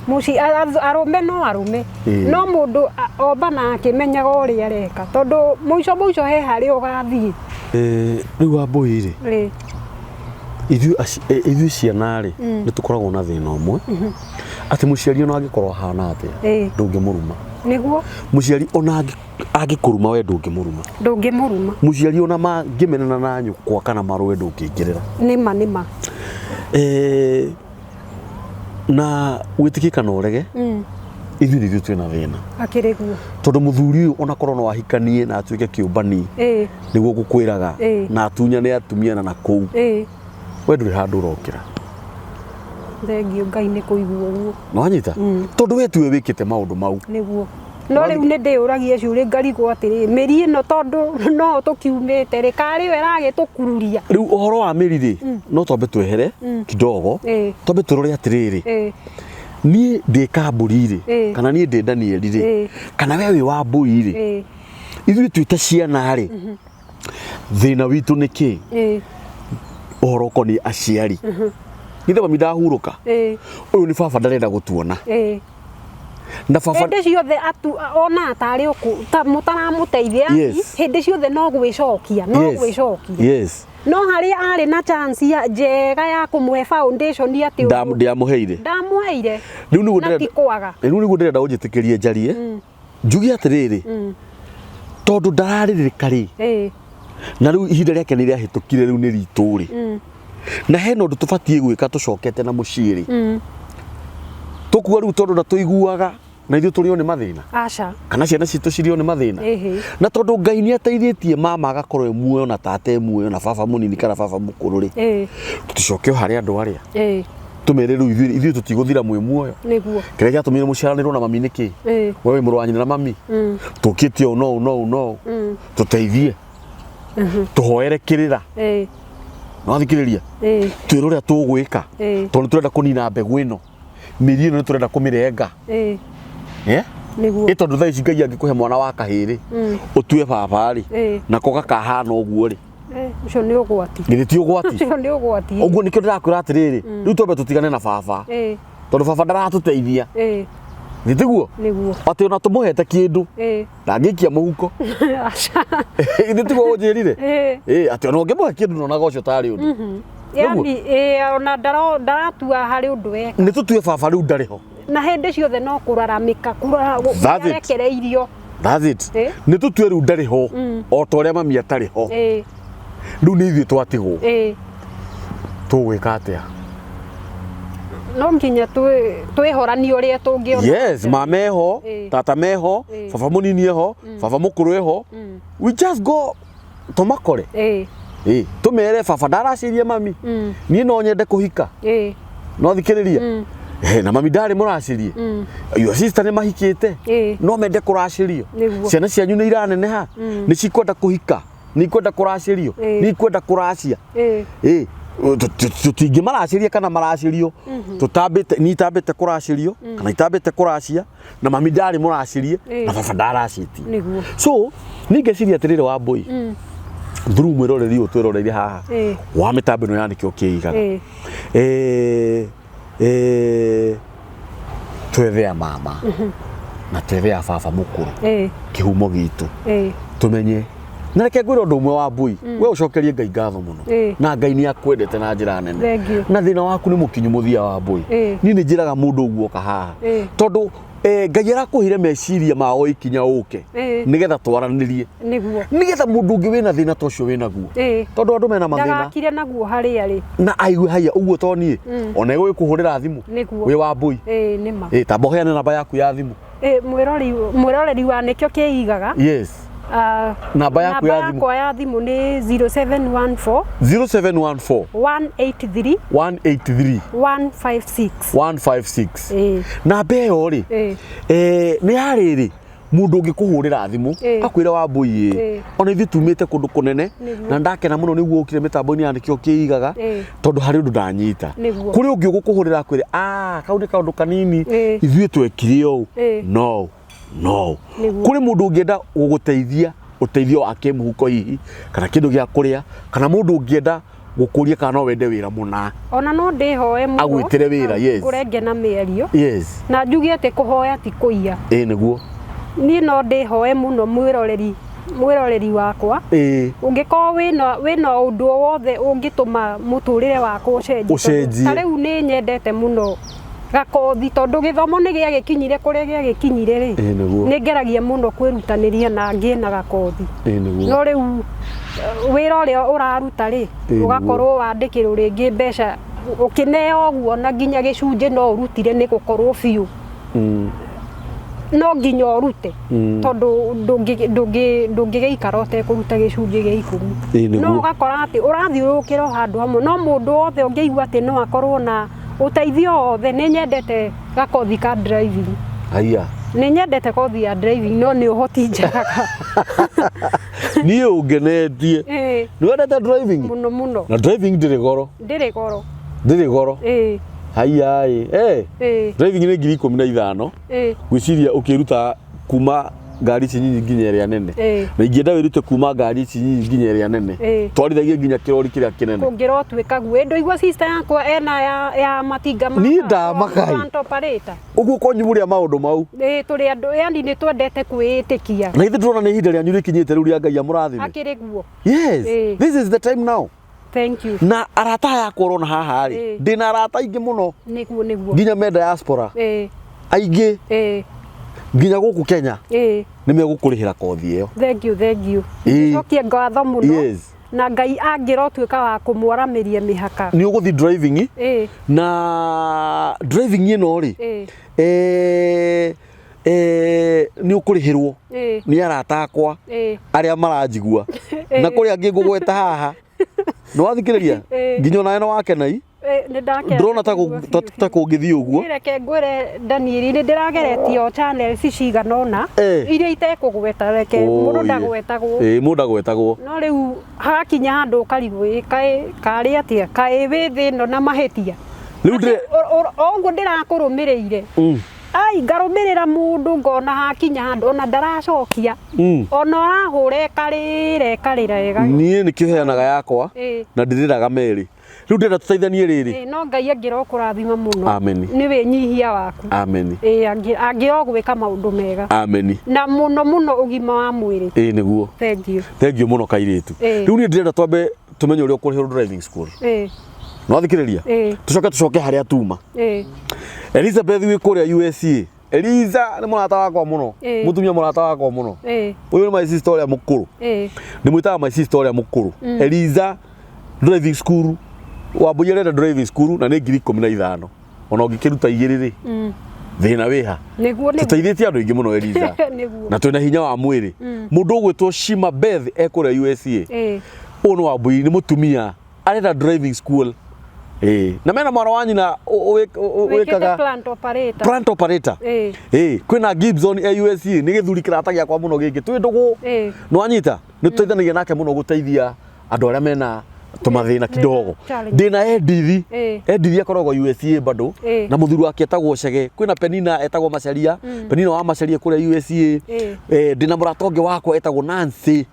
Mũci arũme no arũme. No mũndũ ombana akĩmenyaga ũrĩa areka, tondũ mũico mũico he harĩa ũgathiĩ. Rĩu Wambũi rĩ, ithuĩ ciana rĩ, nĩ tũkoragwo na thĩna ũmwe atĩ mũciari ona angĩkorwo ahana atĩa, ndũngĩmũruma. Nĩguo. Mũciari ona angĩkũruma we ndũngĩmũruma. Ndũngĩmũruma. Mũciari ona mangĩmenana na nyũkwa kana marũe ndũngĩingĩrĩra. Nĩma nĩma. Na wĩtĩkie kana ũrege, ithuĩ nĩ ithuĩ twĩna thĩna. Akĩrĩ guo. Tondũ mũthuri ũyũ ona korwo no ahikanie na atuĩke kĩũmbani, nĩguo ngũkwĩraga, na atunyane atumia na nakũu, we ndũrĩ handũ ũrokĩra. Thengiũ Ngai nĩ kũigua ũguo. Nĩwanyita? Tondũ we tiwe wĩkĩte maũndũ mau. Nĩguo. No rĩu nĩ ndĩyũragia ciũria ngarigwo atĩrĩ, mĩri ĩno tondũ no tũkiumĩte rĩ, karĩ yo ĩragĩtũkururia? Rĩu ũhoro wa mĩri rĩ, no twambe twehere kidogo, twambe tũrore atĩrĩrĩ, niĩ ndĩ Kambũri rĩ, kana niĩ ndĩ Danieli rĩ, kana we wĩ Wambũi rĩ, ithuĩ twĩ ta ciana rĩ, thĩna witũ nĩ kĩ? Ũhoro ũkoniĩ aciari. Githĩ mami ndahurũka? Ũyũ nĩ baba ndarenda gũtuona. Na baba hĩndĩ ciothe atu ona tarĩ mũtaramũteithia, hĩndĩ ciothe no gwĩcokia, no gwĩcokia. No harĩa arĩ na chance ya njega ya kũmũhe foundation atĩ Ndiamũheire. Ndamũheire. Rĩu nĩguo Na ti kwaga. Rĩu nĩguo ndĩrenda ũnjĩtĩkĩrie njarie. Njuge atĩrĩrĩ, tondũ ndararĩrĩka rĩ, na rĩu ihinda rĩake nĩ rĩahĩtũkire, rĩu nĩ ritũ rĩ, na hena ũndũ tũbatiĩ gwĩka tũcokete na mũciĩ rĩ, tũkuga rĩu tondũ ndatũiguaga na ithuĩ tũrĩo nĩ mathĩna. Aca. Kana ciana citũ cirĩo nĩ mathĩna. Na tondũ Ngai nĩ ateithĩtie mama agakorwo e muoyo na tata e muoyo na baba mũnini kana baba mũkũrũ rĩ, tũcoke o harĩ andũ arĩa, tũmere rĩu ithuĩ tũtigũthira mwĩ muoyo. Nĩguo. Kĩrĩa gĩatũmire mũciaranĩrwo na mami nĩ kĩ? We wĩ mũrũ wa nyina na mami, tũkĩte ũũ no no no tũteithie, tũhoere kĩrĩra. Nĩwathikĩrĩria? Twĩre ũrĩa tũgwĩka, tondũ nĩ tũrenda kũnina mbegũ ĩno, mĩri ĩno nĩ tũrenda kũmĩrenga. Nĩguo. Tondũ thaa ici Ngai angĩkũhe mwana wa kahĩĩ rĩ, ũtue baba rĩ, nako gakahana ũguo rĩ, Ũcio nĩ ũgwati. Githĩ ti ũgwati? Ũcio nĩ ũgwati. Ũguo nĩkĩo ndĩrakwĩra atĩrĩrĩ, rĩu twambe tũtigane na baba, tondũ baba ndaratũteithia. Githĩ tiguo? Nĩguo. Atĩ ona tũmũhete kĩndũ, ndangĩikia mũhuko. Aca. Githĩ tiguo ũnjĩrire? Atĩ ona ũngĩmũhe kĩndũ ndonaga ũcio tarĩ ũndũ. Yaani, ona ndaratua harĩ ũndũ weka. Nĩ tũtue baba rĩu ndarĩ ho. Na hĩndĩ ciothe no kũraramĩka, That's it. arekereirio. That's it. Nĩ tũtue rĩu ndarĩ ho, o ta ũrĩa mami atarĩ ho. Rĩu nĩ ithuĩ twatigwo. Tũgwĩka atĩa? No nginya twĩhoranie ũrĩa tũngĩona. Yes, mama eho, tata meho, baba mũnini eho, baba mũkũrũ eho. We just go tũmakore. Tũmere baba ndaracĩrie mami. Niĩ no nyende kũhika. No thikĩrĩria. Na mami ndarĩ mũracĩrie. Your sister nĩ mahikĩte. No mende kũracĩrio. Ciana cianyu nĩ iraneneha. Nĩ cikwenda kũhika. Nĩ ikwenda kũracĩrio. Nĩ ikwenda kũracia. Tũtingĩmaracĩria kana maracĩrio. Tũtambĩte, niĩ itambĩte kũracĩrio, kana itambĩte kũracia, na mami ndarĩ mũracĩrie, na baba ndaracĩtie. So, niĩ ngeciria atĩrĩrĩ Wambũi, through mwĩroreri ũyũ twĩroreire haha, wa mĩtambo ĩno ya nĩkĩo kĩigaga. Twethe a mama, na twethe a baba mũkũrũ, kĩhumo gitũ, tũmenye. Na reke ngwĩre ũndũ ũmwe Wambũi, we ũcokerie Ngai ngatho mũno, na Ngai nĩ akwendete na njĩra nene. Na thĩna waku nĩ mũkinyu mũthia Wambũi. Niĩ nĩ njĩraga mũndũ ũguo oka haha, tondũ Ngai arakũheire meciria ma o ikinya ũke, nĩgetha twaranĩrie. Nĩguo. Nĩgetha mũndũ ũngĩ wĩna thĩna ta ũcio wĩnaguo. Tondũ andũ mena mathĩna. Ndagakire naguo harĩa rĩ. Na aigue haiya ũguo to niĩ, ona ĩgũgĩkũhũrĩra thimũ. Nĩguo. Wĩ Wambũi. Nĩma. Tamba ũheane namba yaku ya thimũ. Mwĩroreri wa nĩkĩo kĩigaga. Yes. Ah, Namba yaku ya namba thimũ. yakwa ya thimũ nĩ 0714 0714 183 183 156. 156. Ĩĩ. Namba ĩyo rĩ, Ĩĩ. nĩ ya rĩrĩ mũndũ ũngĩkũhũrĩra thimũ Ĩĩ. akwĩra Wambũi ĩ, Ĩĩ. ona ithuĩ tumĩte kũndũ kũnene Nĩguo. na ndakena mũno nĩguo ũkire mĩtambo-inĩ ya nĩkĩo kĩigaga, Ĩĩ. tondũ harĩ ũndũ ndanyita. Nĩguo. Kũrĩ ũngĩ ũgũkũhũrĩra akwĩre, ah, kau nĩ kaũndũ kanini, Ĩĩ. ithuĩ twekire ũũ. Ĩĩ. No no. Nĩguo. Kũrĩ mũndũ ũngĩenda gũgũteithia ũteithio wa kĩmũhuko hihi, kana kĩndũ gĩa kũrĩa, kana mũndũ ũngĩenda gũkũria kana no wende wĩra mũna. Ona no ndĩhoe mũno. Agwĩtĩre wĩra, yes. Ngũrenge na mĩario. Yes. Na njuge atĩ kũhoya ti kũiya. Ĩĩ nĩguo. Niĩ no ndĩhoe mũno mwĩroreri wakwa. Ĩĩ. Ũngĩkorwo wĩna ũndũ o wothe ũngĩtũma mũtũrĩre wakwa ũcenjie. Ũcenjie. Ta rĩu nĩ nyendete mũno gakothi, tondũ gĩthomo nĩ gĩagĩkinyire kũrĩa gĩagĩkinyire rĩ. Ĩĩ nĩguo. Nĩ ngeragia mũno kwĩrutanĩria na ngĩe na gakothi. Ĩĩ nĩguo. No rĩu wĩra ũrĩa ũraruta rĩ, Ĩĩ nĩguo. ũgakorwo wandĩkĩrwo rĩngĩ mbeca ũkĩneo ũguo, na nginya gĩcunjĩ no ũrutire nĩ gũkorwo biũ. No nginya ũrute, tondũ ndũngĩgĩikara ũtekũruta gĩcunjĩ gĩa 10. Ĩĩ nĩguo. No ũgakora atĩ ũrathiũrũrũkĩra o handũ hamwe, no mũndũ wothe ũngĩigua atĩ no akorwo na ũteithio wothe. Nĩ nyendete gakothi ka driving. Haiya. Nĩ nyendete kothi ya driving, no nĩ ũhoti njagaga. Niĩ ũngenetie. Ĩĩ. Nĩ wendete driving? Mũno mũno. Na driving ndĩrĩ goro. Ndĩrĩ goro. Ndĩrĩ goro. Ĩĩ. Haiya ĩ. Eh. Ĩĩ. Driving nĩ 15,000. Ĩĩ. Ngwĩciria ũkĩruta kuma ngari ici nyinyi nginya ĩrĩa nene. Ĩĩ. Na ingĩenda wĩrute kuma ngari ici nyinyi nginya ĩrĩa nene. Ĩĩ. Twarithagie nginya kĩrori kĩrĩa kĩnene. Kũngĩrotuĩka guo. Ndũigua sister yakwa ena ya matinga ma Niĩ ndamaka ĩ. plant operator. Ũguo kwanyu mũrĩa maũndũ mau. Ĩĩ, tũrĩ andũ, yani nĩ twendete kwĩĩtĩkia. Na ithuĩ tũrona nĩ ihinda rĩanyu rĩkinyĩte rĩu rĩa Ngai amũrathime. Akĩrĩ guo. Yes. Ĩĩ. This is the time now. Thank you. Na arata aya akwa ũrona haha rĩ, Ĩĩ. ndĩna arata aingĩ mũno. Nĩguo, nĩguo. Nginya me diaspora. Ĩĩ. Aingĩ. Ĩĩ. Nginya gũkũ Kenya. Ĩĩ. Nĩ megũkũrĩhĩra kothi ĩyo. Thank you, thank you. Ĩĩ. Cokia ngatho mũno. Yes. Na Ngai angĩrotuĩka wa kũmwaramĩria mĩhaka. Nĩ ũgũthiĩ driving. Ĩĩ. Na driving ĩno rĩ, Ĩĩ. Nĩ ũkũrĩhĩrwo Ĩĩ. nĩ arata akwa Ĩĩ. arĩa maranjigua. Ĩĩ. Na kũrĩ angĩ ngũgweta haha. Nĩ wathikĩrĩria? Ĩĩ. Nginya onawe nĩ wakenai. Nĩ ndakena. Ndĩrona ta kũngĩthiĩ ũguo. Niĩ reke ngwĩre Daniel, nĩ ndĩrageretio channels cigana ũna Ĩĩ. iria itekũgweta, reke mũndũ Ũ, ndagwetagwo. Ĩĩ, mũndũ ndagwetagwo. No rĩu hagakinya handũ ũkarigwo, ĩ, kaĩ karĩ atĩa, kaĩ wĩ thĩ ĩno na mahĩtia. Rĩu ndĩre O ũguo ndĩrakũrũmĩrĩire. Ai, ngarũmĩrĩra mũndũ ngona hakinya handũ ona ndaracokia. Ona ũrahũra ĩkarĩra ĩkarĩra ĩga. Niĩ nĩkĩo heanaga yakwa Ĩĩ. na ndĩrĩraga merĩ. Rĩu ndĩrenda tũteithanie rĩrĩ. Ĩĩ, no Ngai angĩrokũrathima mũno. Amen. Nĩ wĩnyihia waku. Amen. Ĩĩ, angĩrogwĩka maũndũ mega. Amen. Na mũno mũno ũgima wa mwĩrĩ. Ĩĩ nĩguo. Thank you. Thank you mũno kairĩtu. Ĩĩ. Rĩu niĩ ndĩrenda twambe tũmenye ũrĩa ũkũrĩhĩrwo driving school. Ĩĩ. Nĩ wathikĩrĩria? Ĩĩ. Tũcoke tũcoke harĩa tuma. Ĩĩ. Elizabeth wĩ kũrĩa USA. Eliza nĩ mũrata wakwa mũno. Ĩĩ. Mũtumia mũrata wakwa mũno. Ĩĩ. Ũyũ nĩ my sister ũrĩa mũkũrũ. Ĩĩ. Ndĩmwĩtaga my sister ũrĩa mũkũrũ. Eliza driving school. Wambũi arenda driving school na nĩ 15,000. Ona ũngĩkĩruta 2 rĩ. Thĩna wĩha. Nĩguo, nĩguo. Tũteithĩtie andũ aingĩ mũno Eliza. Nĩguo. Na twĩna hinya wa mwĩrĩ. Mũndũ ũgwĩtwo Shima Beth e kũrĩa USA. Ĩĩ. Ũyũ nĩ Wambũi, nĩ mũtumia arenda driving school. Ĩĩ. Na mena mwana wa nyina Wĩkĩte wĩkaga plant operator. plant operator. Ĩĩ. Ĩĩ, kwĩna Gibson e USA, nĩ gĩthuri kĩrata gĩakwa mũno gĩkĩ. Twĩ ndũgũ. Ĩĩ. Nĩ wanyita? Nĩ tũteithanagia nake mũno gũteithia andũ arĩa mena tũmathĩna kidogo. Challenge. Ndĩna Edith. Ĩĩ. Edith akoragwo USA bado. Ĩĩ. Na mũthuri wake etagwo Chege. Kwĩna Penina etagwo Macharia. Penina wa Macharia kũrĩa USA. Ĩĩ. Ndĩna mũrata ũngĩ wakwa etagwo Nancy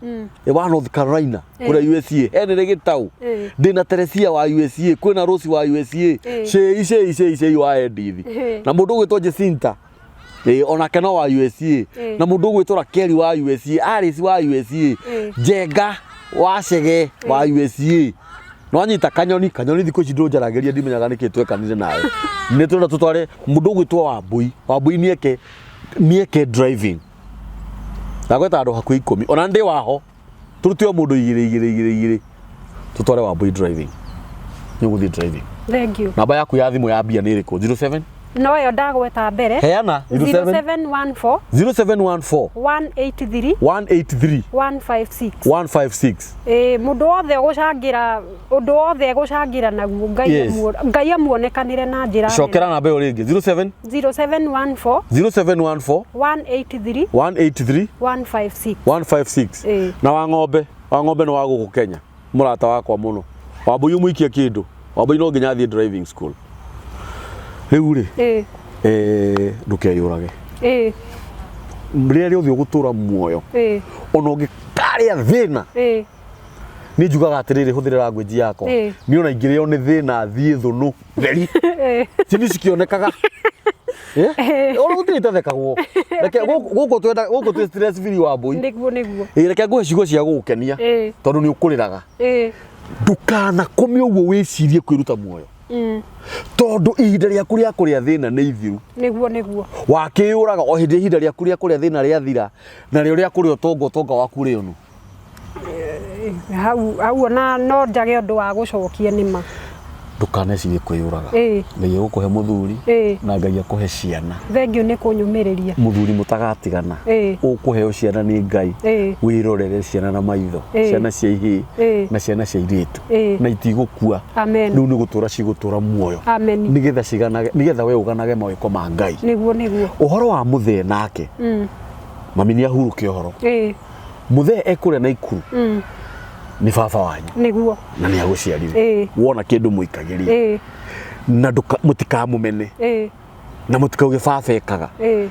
wa North Carolina kũrĩa USA. Henry Gĩtau. Ĩĩ. Ndĩna Teresia wa USA, kwĩna Rose wa USA. Ĩĩ. Cei cei cei cei wa Edith. Ĩĩ. Na mũndũ ũgwĩtwo Jacinta. Ĩĩ, onake no wa USA. Ĩĩ. Na mũndũ ũgwĩtwo Rakeli wa USA, Alice wa USA, Ĩĩ. Njenga wa Chege wa USA. Nĩwanyita Kanyoni, Kanyoni thikũ ici ndũnjaragĩria ndimenyaga nĩkĩ twekanire nawe. Nĩ tũrenda tũtware mũndũ ũgwĩtwo Wambũi. Wambũi nĩeke driving. Ndagweta andũ hakuhĩ 10. Ona ndĩ waho. Tũrute o mũndũ 2 2 2 2. Tũtware Wambũi driving. Nĩ ũgũthiĩ driving. Thank you. Namba yaku ya thimũ ya mbia nĩ ĩrĩkũ? 07 No ĩyo ndagweta mbere. Heana 07 0714 0714 183 183 156. 156. Ĩĩ, mũndũ wothe ũgũcangĩra, ũndũ wothe egũcangĩra naguo, Ngai Yes. Ngai amuonekanĩre na njĩra nene. Cokera namba ĩyo rĩngĩ, 07 0714 0714 183 183 156. 156. Ĩĩ. Na wa ng'ombe, wa ng'ombe nĩ wa gũkũ Kenya, mũrata wakwa mũno. Wambũi ũmũikie kĩndũ, Wambũi no nginya athiĩ driving school rĩu rĩ. Ĩĩ. Ndũkeyũrage. Ĩĩ. Rĩrĩa rĩothe ũgũtũra muoyo, Ĩĩ. ona ũngĩkarĩa thĩna, Ĩĩ. nĩ njugaga atĩrĩrĩ, hũthĩre language yakwa, Ĩĩ. niĩ ona ingĩrĩo nĩ thĩna thiĩ thũnũ theri Ĩĩ. cini cikĩonekaga. Ona gũtirĩ itathekagwo. Reke gũkũ twenda gũkũ twĩ stress free, Wambũi. Nĩguo, nĩguo. Ĩ, reke ngũhe ciugo cia gũgũkenia, tondũ nĩ ũkũrĩraga. Ndũkanakome ũguo wĩcirie kwĩruta muoyo, tondũ ihinda rĩaku rĩa kũrĩa thĩna nĩ ithiru. Nĩguo, nĩguo. Wakĩyũraga o hĩndĩ ihinda rĩaku rĩa kũrĩa thĩna rĩathira, narĩo rĩa kũrĩa ũtonga, ũtonga waku ũrĩonu. Hau hau ona no njage ũndũ wa gũcokia nĩma. Ndũkanecirie kwĩyũraga. Ngai egũkũhe mũthuri, na Ngai akũhe ciana. Thengiũ nĩ kũnyũmĩrĩria. Mũthuri mũtagatigana. Ũkũheo ciana nĩ Ngai. Wĩrorere ciana na maitho, ciana cia ihĩĩ na ciana cia irĩtu, na itigũkua. Amen. Rĩu nĩ gũtũra cigũtũra muoyo, Amen. nĩgetha ciganage, nĩgetha we ũganage mawĩko ma Ngai. Nĩguo, nĩguo. Ũhoro wa mũthee nake, mami nĩ ahurũke ũhoro. Mũthee ekũrĩa na ikuru nĩ baba wanyu, na nĩ agũciarire. Wona kĩndũ mũikagĩrie, na mũtikamũmene, na mũtikauge baba ekaga.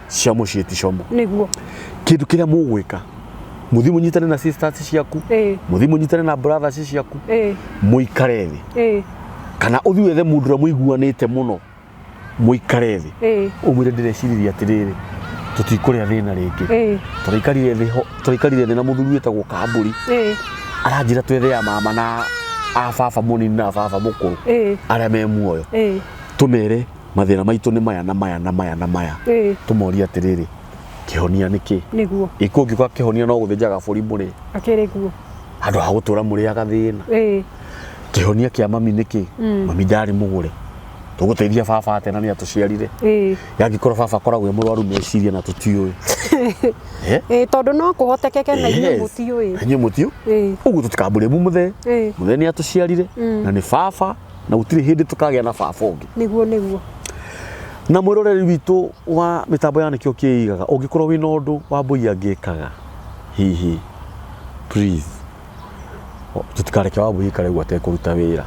Cia mũciĩ ti como. Kĩndũ kĩrĩa mũgwĩka, mũthiĩ mũnyitane na sisters ciaku, mũthiĩ mũnyitane na brothers ciaku, mũikare thĩ, kana ũthiĩ wethe mũndũ ũrĩa mũiguanĩte mũno, mũikare thĩ, ũmwĩre, ndĩreciririe atĩrĩrĩ, tũtikũrĩa thĩna rĩngĩ. Tũraikarire thĩ tũraikarire thĩ na mũthuri wĩtagwo Kambũri, aranjĩra twethe ya mama na a baba mũnini na a baba mũkũrũ arĩa me muoyo, tũmere mathĩna maitũ nĩ maya na maya na maya na maya, tũmorie atĩrĩrĩ, kĩhonia nĩ kĩ? Ĩkũngiuga kĩhonia no gũthĩnja gabũri mũrĩ, Akĩrĩ guo. Handũ ha gũtũra mũrĩaga thĩna. Kĩhonia kĩa mami nĩ kĩ? Mami ndarĩ mũgũre, tũgũteithia baba atĩa na nĩ atũciarire? Yangĩkorwo baba akoragwo e mũrwaru meciria na tũtiũĩ. Eh? Ĩĩ, tondũ no kũhotekeke na inyuĩ mũtiũĩ. Na inyuĩ mũtiũ. Ũguo tũtikambũre mũthee. Mũthee nĩ atũciarire na nĩ baba, na gũtirĩ hĩndĩ tũkagĩa na baba ũngĩ. Nĩguo, nĩguo. Na mwĩroreri witũ wa mĩtambo ya Nĩkĩo Kĩigaga, ũngĩkorwo wĩna ũndũ Wambũi angĩkaga, hihi please, tũtikareke Wambũi aikare ũguo atekũruta wĩra.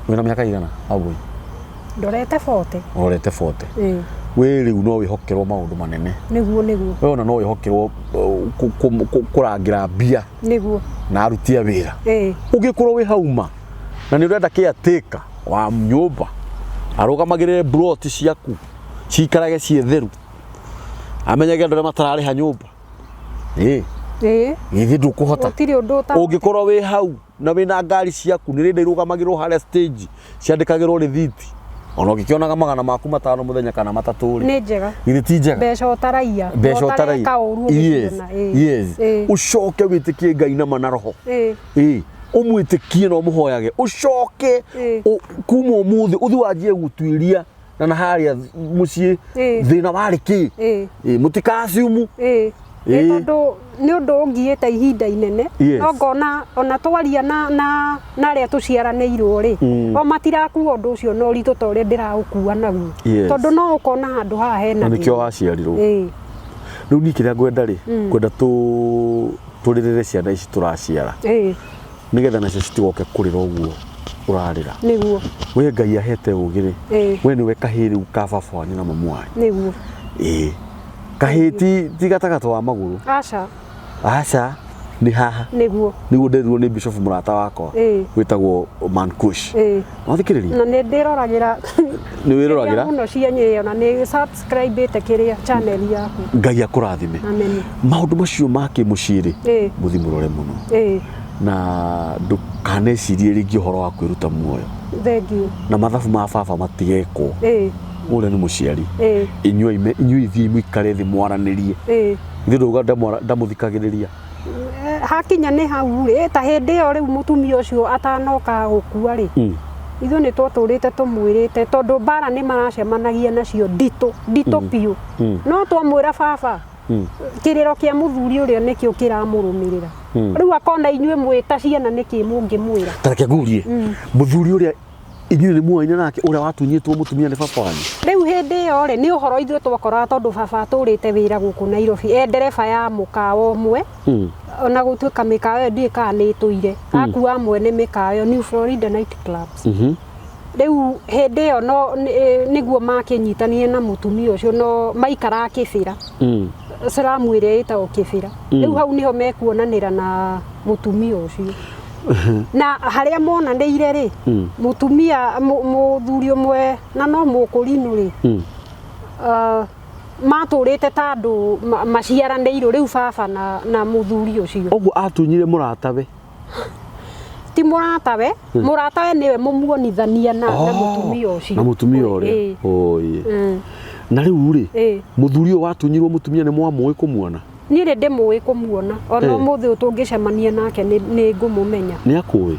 Wĩna mĩaka igana, Wambũi? Ndorete 40. Ũrorete 40. Ĩĩ. Wĩ rĩu no wĩhokerwo maũndũ manene. Nĩguo, nĩguo. We ona no wĩhokerwo kũrangĩra mbia na aruti a wĩra. Ũngĩkorwo wĩ hauma na nĩ ũrenda caretaker wa nyũmba arũgamagĩrĩre plot ciaku ciikarage ciĩ theru, amenyage andũ arĩa matararĩha nyũmba, ĩ, githĩ ndũkũhota? Gũtirĩ ũndũ ũta. Ũngĩkorwo wĩ hau na wĩna ngari ciaku nĩ rĩndĩ irũgamagĩrwo harĩa stage ciandĩkagĩrwo rĩthiti, ona ũngĩkĩonaga 500 mũthenya kana 300 rĩ, Nĩ njega. Githĩ ti njega? Mbeca ũtaraiya. Mbeca Na ũtaraiya. ũtareka ũru Yes, ũgĩciona. Ĩĩ. yes. Ũcoke wĩtĩkie Ngai nama na roho. Ĩ, ũmwĩtĩkie na ũmũhoyage, ũcoke kuma ũmũthĩ ũthiĩ wanjie gũtuĩria na harĩa mũciĩ thĩna warĩ kĩ. Ĩ, mũtikaciumu. Nĩ tondũ nĩ ũndũ ũngiĩte ihinda inene. No ngona ona twaria na arĩa tũciaranĩirwo rĩ, o matirakua ũndũ ũcio na ũritũ ta ũrĩa ndĩraũkua naguo, tondũ no ũkona handũ haha hena Na nĩkĩo thĩna. waciarirwo. Rĩu niĩ kĩrĩa ngwenda rĩ, ngwenda tũrĩrĩre ciana ici tũraciara, nĩgetha nacio citigoke kũrĩra ũguo ũrarĩra. We Ngai ahete ũgĩ rĩ, we nĩwe kahĩĩ rĩu ka baba wanyu na mamu wanyu. Ĩĩ, kahĩĩ ti gatagatĩ wa magũrũ. Aca. Aca, nĩ haha. Nĩguo nderirwo nĩ bishop mũrata wakwa wĩtagwo Mankush. Wathikĩrĩria? Na nĩ ndĩroragĩra. Nĩ wĩroragĩra? Mũno cianyu ĩyo, na nĩ subscribe-ĩte kĩrĩa channel yaku. Ngai akũrathime. Amen. Maũndũ macio ma kĩmũciĩ rĩ, mũthiĩ mũrore mũno, na ndũkanecirie rĩngĩ ũhoro wa kwĩruta muoyo. Thank you. Na mathabu ma baba matigekwo. Ũrĩa nĩ mũciari, inyuĩ inyuĩ ithiĩ mũikare thĩ mwaranĩrie. Ithuĩ ndauga ndamũthikagĩrĩria. Hakinya nĩ hau rĩ, ta hĩndĩ ĩyo rĩu mũtumia ũcio atanoka gũkua rĩ, Ithuĩ nĩ twatũrĩte tũmwĩrĩte tondũ mbara nĩ maracemanagia nacio nditũ nditũ biũ. No twamwĩra baba, kĩrĩro kĩa mũthuri ũrĩa nĩkĩo kĩramũrũmĩrĩra. Rĩu akona inyuĩ mwĩ ta ciana nĩkĩ mũngĩmwĩra. Ta reke ngurie, mũthuri ũrĩa inyuĩ nĩ muoaine nake, ũrĩa watunyĩtwo mũtumia nĩ baba wanyu? Rĩu hĩndĩ ĩyo rĩ, nĩ ũhoro ithuĩ twakoraga tondũ baba atũrĩte wĩra gũkũ Nairobi, e ndereba ya mũkawa ũmwe. Ona gũtuĩka mĩkawa ĩyo ndiũĩ kana nĩ ĩtũire, akuaga mwene mĩkawa ĩyo, New Florida Night Clubs. Rĩu hĩndĩ ĩyo no nĩguo makĩnyitanire na mũtumia ũcio, no maikaraga Kĩbĩra. Slum ĩrĩa ĩtagwo Kĩbĩra. Rĩu hau nĩho mekuonanĩra na mũtumia ũcio. Na harĩa monanĩire rĩ, mũtumia mũthuri ũmwe na no mũkũrinũ rĩ, matũrĩte ta andũ maciaranĩirwo rĩu baba na mũthuri ũcio. Ũguo atunyire mũratawe? Ti mũratawe, mũratawe nĩwe mũmuonithania na mũtumia ũcio. Na mũtumia ũrĩa. Oye. Na rĩu rĩ, mũthuri ũyũ watunyirwo mũtumia nĩ mwamũĩ kũmuona? Niĩ nĩ ndĩmũĩ kũmuona. Ona ũmũthĩ ũyũ tũngĩcemania nake nĩ ngũmũmenya. Nĩ akũĩ?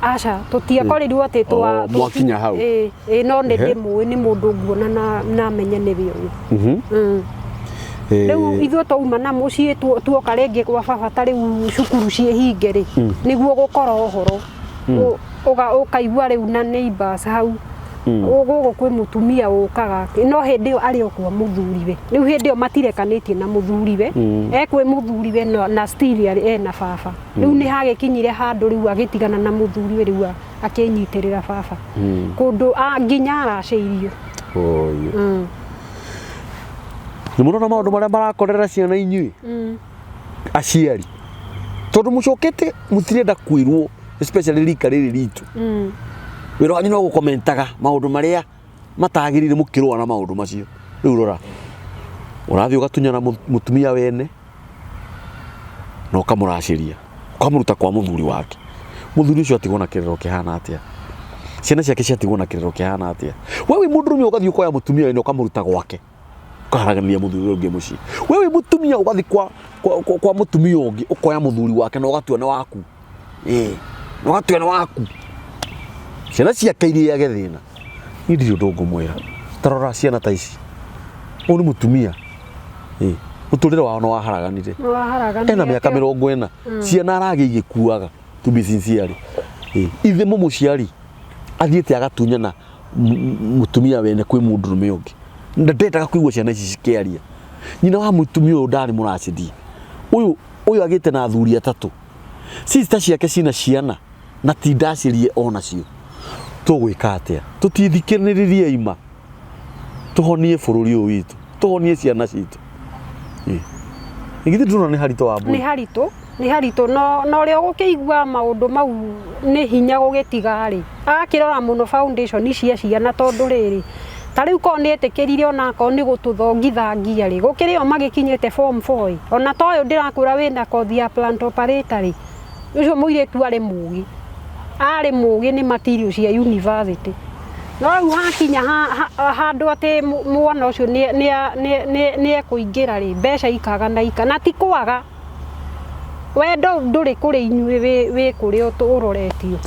Aca, tũtiakorirwo atĩ twa mwakinya hau. Ĩĩ, no nĩ ndĩmũĩ, nĩ mũndũ nguona na menye nĩwe ũyũ. Rĩu ithuĩ twauma na mũciĩ tuoka rĩngĩ gwa baba ta rĩu cukuru ciĩhinge rĩ, nĩguo gũkora ũhoro. Ũkaigua rĩu na neighbors hau. Gũkũ kwĩ mũtumia ũkaga, no hĩndĩ ĩyo arĩ o kwa mũthuriwe. Rĩu hĩndĩ ĩyo matirekanĩtie na mũthuriwe. E kwĩ mũthuriwe na still arĩ ena baba. Rĩu nĩ hagĩkinyire handũ rĩu agĩtigana na mũthuriwe, rĩu akĩnyitĩrĩra baba. Kũndũ nginya aracĩirio. Nĩ mũrona maũndũ marĩa marakorera ciana inyuĩ? Aciari. Tondũ mũcokete mũtirenda kwĩrwo, especially rika rĩrĩ ritũ. Wĩra wanyu no gũkomentaga maũndũ marĩa matagĩrĩire mũkĩrũa na maũndũ macio. Rĩu rora, ũrathiĩ ũgatunyana mũtumia wene na ũkamũracĩria, ũkamũruta kwa mũthuri wake. Mũthuri ũcio atigwo na kĩrĩro kĩhana atĩa? Ciana ciake ciatigwo na kĩrĩro kĩhana atĩa? We wĩ mũndũrũme ũgathiĩ ũkoya mũtumia wene ũkamũruta gwake, ũkaharaganĩria mũthuri ũrĩa ũngĩ mũciĩ. We wĩ mũtumia ũgathiĩ kwa mũtumia ũngĩ ũkoya mũthuri wake na ũgatua nĩ waku. Na ũgatua nĩ waku. Ciana ciake irĩage thĩna. Niĩ ndirĩ ũndũ ngũmwĩra. Ta rora ciana ta ici. Ũyũ nĩ mũtumia. Mũtũrĩre wao nĩ waharaganire. Nĩ waharaganire. Ena mĩaka 40. Ciana aragĩa igĩkuaga, to be sincere. Ithe mũmũciari athiĩte agatunyana mũtumia wene kwĩ mũndũrũme ũngĩ. Na ndendaga kũigua ciana ici cikĩaria. Nyina wa mũtumia ũyũ ndarĩ mũracĩrie. Ũyũ agĩte na athuri atatũ. Sister ciake cina ciana na ti ndacĩrie onacio. Tũgwĩka atĩa? Tũtithikĩrĩrie ima. Tũhonie bũrũri ũyũ witũ. Tũhonie ciana citũ. Githĩ ndũrona nĩ haritũ wa mbũri? Nĩ haritũ, nĩ haritũ. No ũrĩa ũgũkĩigua maũndũ mau nĩ hinya gũgĩtiga rĩ. Agakĩrora mũno foundation cia ciana tondũ rĩrĩ, ta rĩu korwo nĩ etĩkĩrire ona akorwo nĩ gũtũthongithangia rĩ, gũkĩrĩ o magĩkinyĩte form 4 ĩ. Ona ta ũyũ ndĩrakwĩra wĩna kothi ya plant operator rĩ, ũcio mũirĩtu arĩ mũgĩ. Arĩ mũgĩ nĩ material cia university. No rĩu hakinya handũ atĩ mwana ũcio nĩ ekũingĩra rĩ, mbeca ikaga na ika, na ti kwaga. Wendo ndũrĩ kũrĩ inyuĩ, wĩ kũrĩa ũroretio.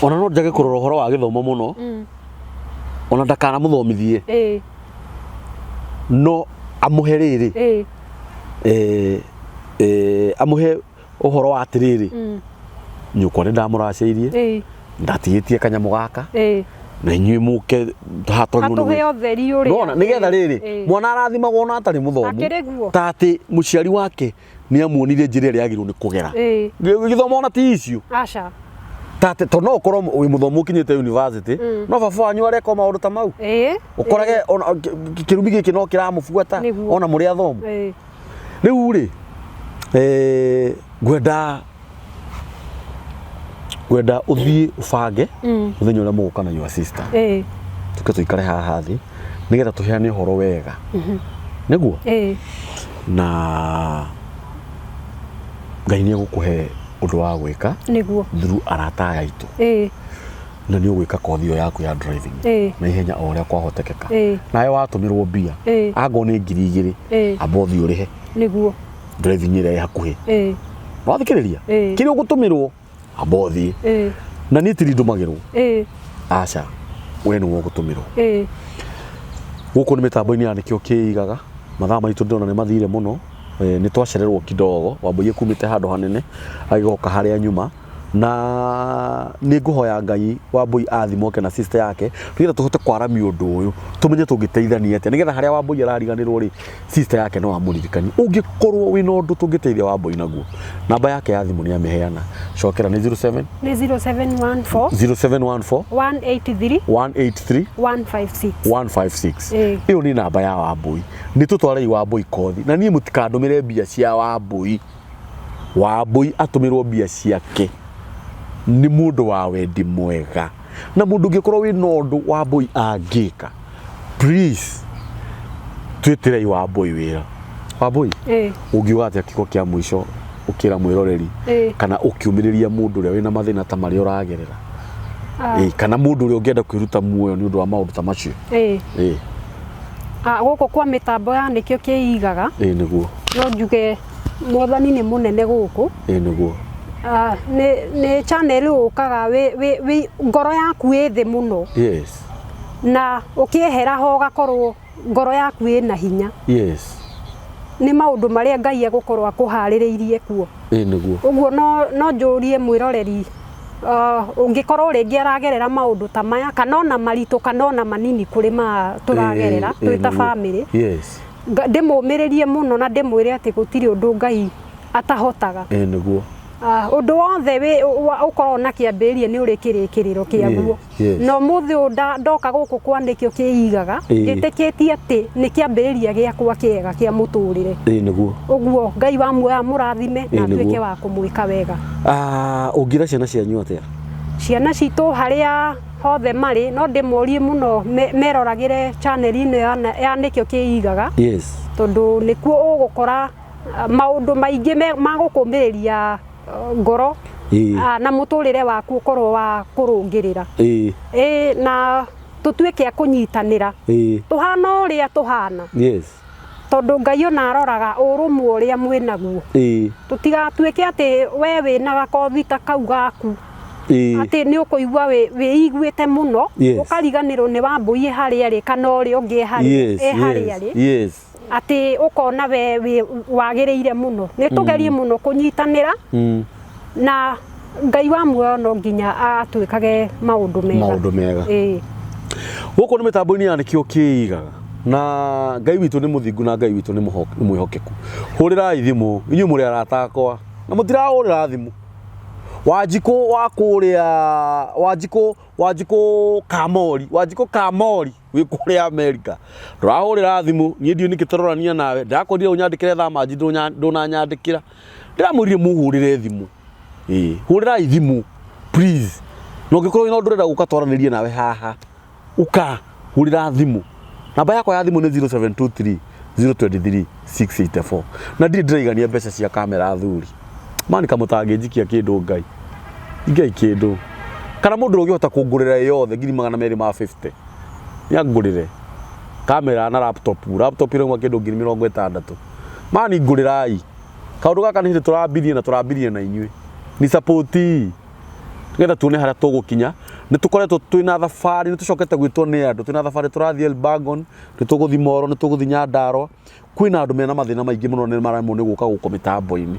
Ona no njage kũrora ũhoro wa gĩthomo mũno. Ona ndakanamũthomithie. No amũhe rĩrĩ. Amũhe ũhoro wa atĩrĩrĩ. Nyũkwa nĩ ndamũracĩirie. Ndatigĩtie kanyamũ gaka. Na inyuĩ mũke haha tondũ Atũhe ũtheri ũrĩa. Nona nĩgetha rĩrĩ, mwana arathimagwo ona atarĩ mũthomu. Akĩrĩ guo. Ta atĩ mũciari wake nĩ amuonirie njĩra ĩrĩa agĩrĩirwo nĩ kũgera. Gĩthomo ona ti issue. Aca. Ta atĩ tondũ no ũkorwo wĩ mũthomu ũkinyĩte university, no baba wanyu areka maũndũ ta mau. Ũkorage ona kĩrumi gĩkĩ no kĩramũbuata ona mũrĩ athomu. Rĩu rĩ, ngwenda ũthiĩ ũbange mũthenya ũrĩa mũgũka na your sister. Tũke tũikare haha thĩ nĩgetha tũheane ũhoro wega. Nĩguo? Na Ngai nĩ egũkũhe ũndũ wa gwĩka Nĩguo. through arata aya aitũ. Na nĩ ũgwĩka kothi ĩyo yaku ya driving na ihenya o ũrĩa kwahotekeka. Nawe watũmĩrwo mbia, angorwo nĩ 2000, amba ũthiĩ ũrĩhe. Nĩguo. Driving ĩrĩa ĩ hakuhĩ. Wathikĩrĩria? Kĩrĩa ũgũtũmĩrwo, amba ũthiĩ. Na niĩ tiri ndũmagĩrwo. Aca, we nĩwe ũgũtũmĩrwo. Ĩĩ. Gũkũ nĩ mĩtambo-inĩ ya Nĩkĩo Kĩigaga. Mathaa maitũ ndĩrona nĩ mathire mũno. Nĩ twacererwo kidogo. Wambũi ekumĩte handũ hanene agĩgoka harĩa nyuma. Na nĩ ngũhoya Ngai Wambũi athimwo na sister yake nĩgetha tũhote kwaramia ũndũ ũyũ, tũmenye tũngĩteithania atĩa nĩgetha harĩa Wambũi arariganĩrwo rĩ, sister yake no amũririkanie. Ũngĩkorwo wĩna ũndũ tũngĩteithia Wambũi naguo, namba yake ya thimũ nĩ amĩheana. Cokera nĩ 07 Nĩ 0714 0714 183 183 156. 156. Ĩĩ. Ĩyo nĩ namba ya Wambũi. Nĩ tũtwarei Wambũi kothi. Na niĩ mũtikandũmĩre mbia cia Wambũi. Wambũi atũmĩrwo mbia ciake nĩ mũndũ wa wendi mwega. Na mũndũ ũngĩkorwo wĩna ũndũ Wambũi angĩka, please twĩtĩrei Wambũi wĩra. Wambũi, Ĩĩ. ũngiuga atĩa kiugo kĩa mũico ũkĩra mwĩroreri Ĩĩ. kana ũkĩũmĩrĩria mũndũ ũrĩa wĩna mathĩna ta marĩa ũragerera? Ĩĩ, kana mũndũ ũrĩa ũngĩenda kwĩruta muoyo nĩ ũndũ wa maũndũ ta macio? Ĩĩ. Ĩĩ. Gũkũ kwa mĩtambo ya Nĩkĩo Kĩigaga. Ĩĩ nĩguo. No njuge Mwathani nĩ mũnene gũkũ. Ĩĩ nĩguo. Nĩ channel ũkaga wĩ ngoro yaku ĩ thĩ mũno. Yes. Na ũkĩehera ho ũgakorwo ngoro yaku ĩna hinya. Yes. Nĩ maũndũ marĩa Ngai egũkorwo akũharĩrĩirie kuo. Ĩĩ nĩguo. Ũguo no njũrie mwĩroreri ũngĩkorwo rĩngĩ aragerera maũndũ ta maya kana ona maritũ kana ona manini kũrĩ ma tũragerera twĩ ta bamĩrĩ. Yes. Ndĩmũmĩrĩrie mũno na ndĩmwĩre atĩ gũtirĩ ũndũ Ngai atahotaga. Ĩĩ nĩguo. Ũndũ wothe ũkoragwo na kĩambĩrĩria nĩ ũrĩ kĩrĩkĩrĩro kĩaguo. Yes. Na ũmũthĩ ũyũ ndoka gũkũ kwa Nĩkĩo Kĩigaga, njĩtĩkĩtie atĩ nĩ kĩambĩrĩria gĩakwa kĩega kĩa mũtũrĩre. Ĩĩ nĩguo. Ũguo Ngai wa muoyo amũrathime na atuĩke wa kũmwĩka wega. Ũngĩra ciana cianyu atĩa? Ciana citũ harĩa hothe marĩ no ndĩmorie mũno meroragĩre channel ĩno ya Nĩkĩo Kĩigaga. Yes. Tondũ nĩkuo ũgũkora maũndũ maingĩ ma gũkũmĩrĩria ngoro na mũtũrĩre waku ũkorwo wa kũrũngĩrĩra. Ĩĩ na tũtuĩke a kũnyitanĩra. Tũhana ũrĩa tũhana. Yes. Tondũ Ngai ona aroraga ũrũmwe ũrĩa mwĩnaguo. Tũtigatuĩke atĩ we wĩna gakothi ta kau gaku atĩ nĩ ũkũigua wĩiguĩte mũno ũkariganĩrwo nĩ Wambũi harĩa arĩ kana ũrĩa ũngĩ e harĩa arĩ. Yes. Atĩ ũkona we wĩ wagĩrĩire mũno. Nĩ tũgerie mũno kũnyitanĩra na Ngai wa muoyo no nginya atwĩkage maũndũ mega. Maũndũ mega. Ĩĩ. Gũkũ nĩ mĩtambo-inĩ ya Nĩkĩo Kĩigaga na Ngai witũ nĩ mũthingu na Ngai witũ nĩ mwĩhokeku. Hũrĩrai thimũ inyuĩ mũrĩ arata akwa na mũtirahũrĩra thimũ. Wanjikũ wa kũrĩa Wanjikũ Wanjikũ Kamori Wanjikũ Kamori wĩ kũrĩa Amerika ndũrahũrĩra thimũ niĩ ndiũĩ nĩkĩ tũrorania nawe ndĩrakwĩrire ũnyandĩkĩre thamanji ndũnanyandĩkĩra ndĩramwĩrire mũhũrĩre thimũ ĩĩ hũrĩrai thimũ please na ũngĩkorwo wĩna ũndũ ũrenda gũka twaranĩrie nawe haha ũka hũrĩra thimũ namba yakwa ya thimũ nĩ 0723 023 684 na ndirĩ ndĩraigania mbeca cia kamera athuri mani kamũtangĩnjikia kĩndũ Ngai ngai kĩndũ kana mũndũ ũngĩhota kũngũrĩra ĩ yothe 250,000 nĩangũrĩre kamera na laptop laptop ĩrauma kĩndũ 60,000 mani ngũrĩrai kaũndũ gaka nĩ hĩndĩ tũrambirie na tũrambirie na inyuĩ ni support nĩgetha tuone harĩa tũgũkinya nĩ tũkoretwo twĩna thabarĩ nĩ tũcokete gwĩtwo nĩ andũ twĩna thabarĩ tũrathiĩ Elbagon nĩ tũgũthiĩ Moro nĩ tũgũthiĩ Nyandarua kwĩna andũ mena mathĩna maingĩ mũno nĩ maremwo nĩ gũka gũkũ mĩtambo-inĩ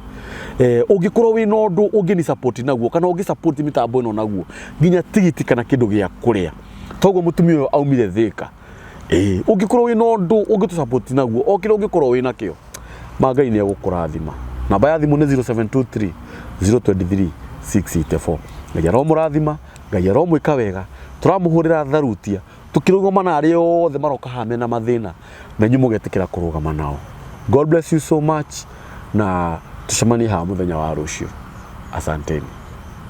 ũngĩkorwo wĩna ũndũ ũngĩni support naguo kana ũngĩ support mĩtambo ĩno naguo nginya tigiti kana kĩndũ gĩa kũrĩa toguo mũtumia ũyũ aumire Thĩka ũngĩkorwo wĩna ũndũ ũngĩtũ support naguo o kĩrĩa ũngĩkorwo wĩna kĩo ma Ngai nĩ egũkũrathima namba ya thimũ nĩ 0723 023 684 Ngai aromũrathima Ngai aromwĩka wega tũramũhũrĩra tharutia Tũkĩrũgama na arĩa othe maroka haha mena mathĩna, na inyuĩ mũgetĩkĩra kũrũgama nao. God bless you so much, na tũcemanie haha mũthenya wa rũciũ. Asanteni.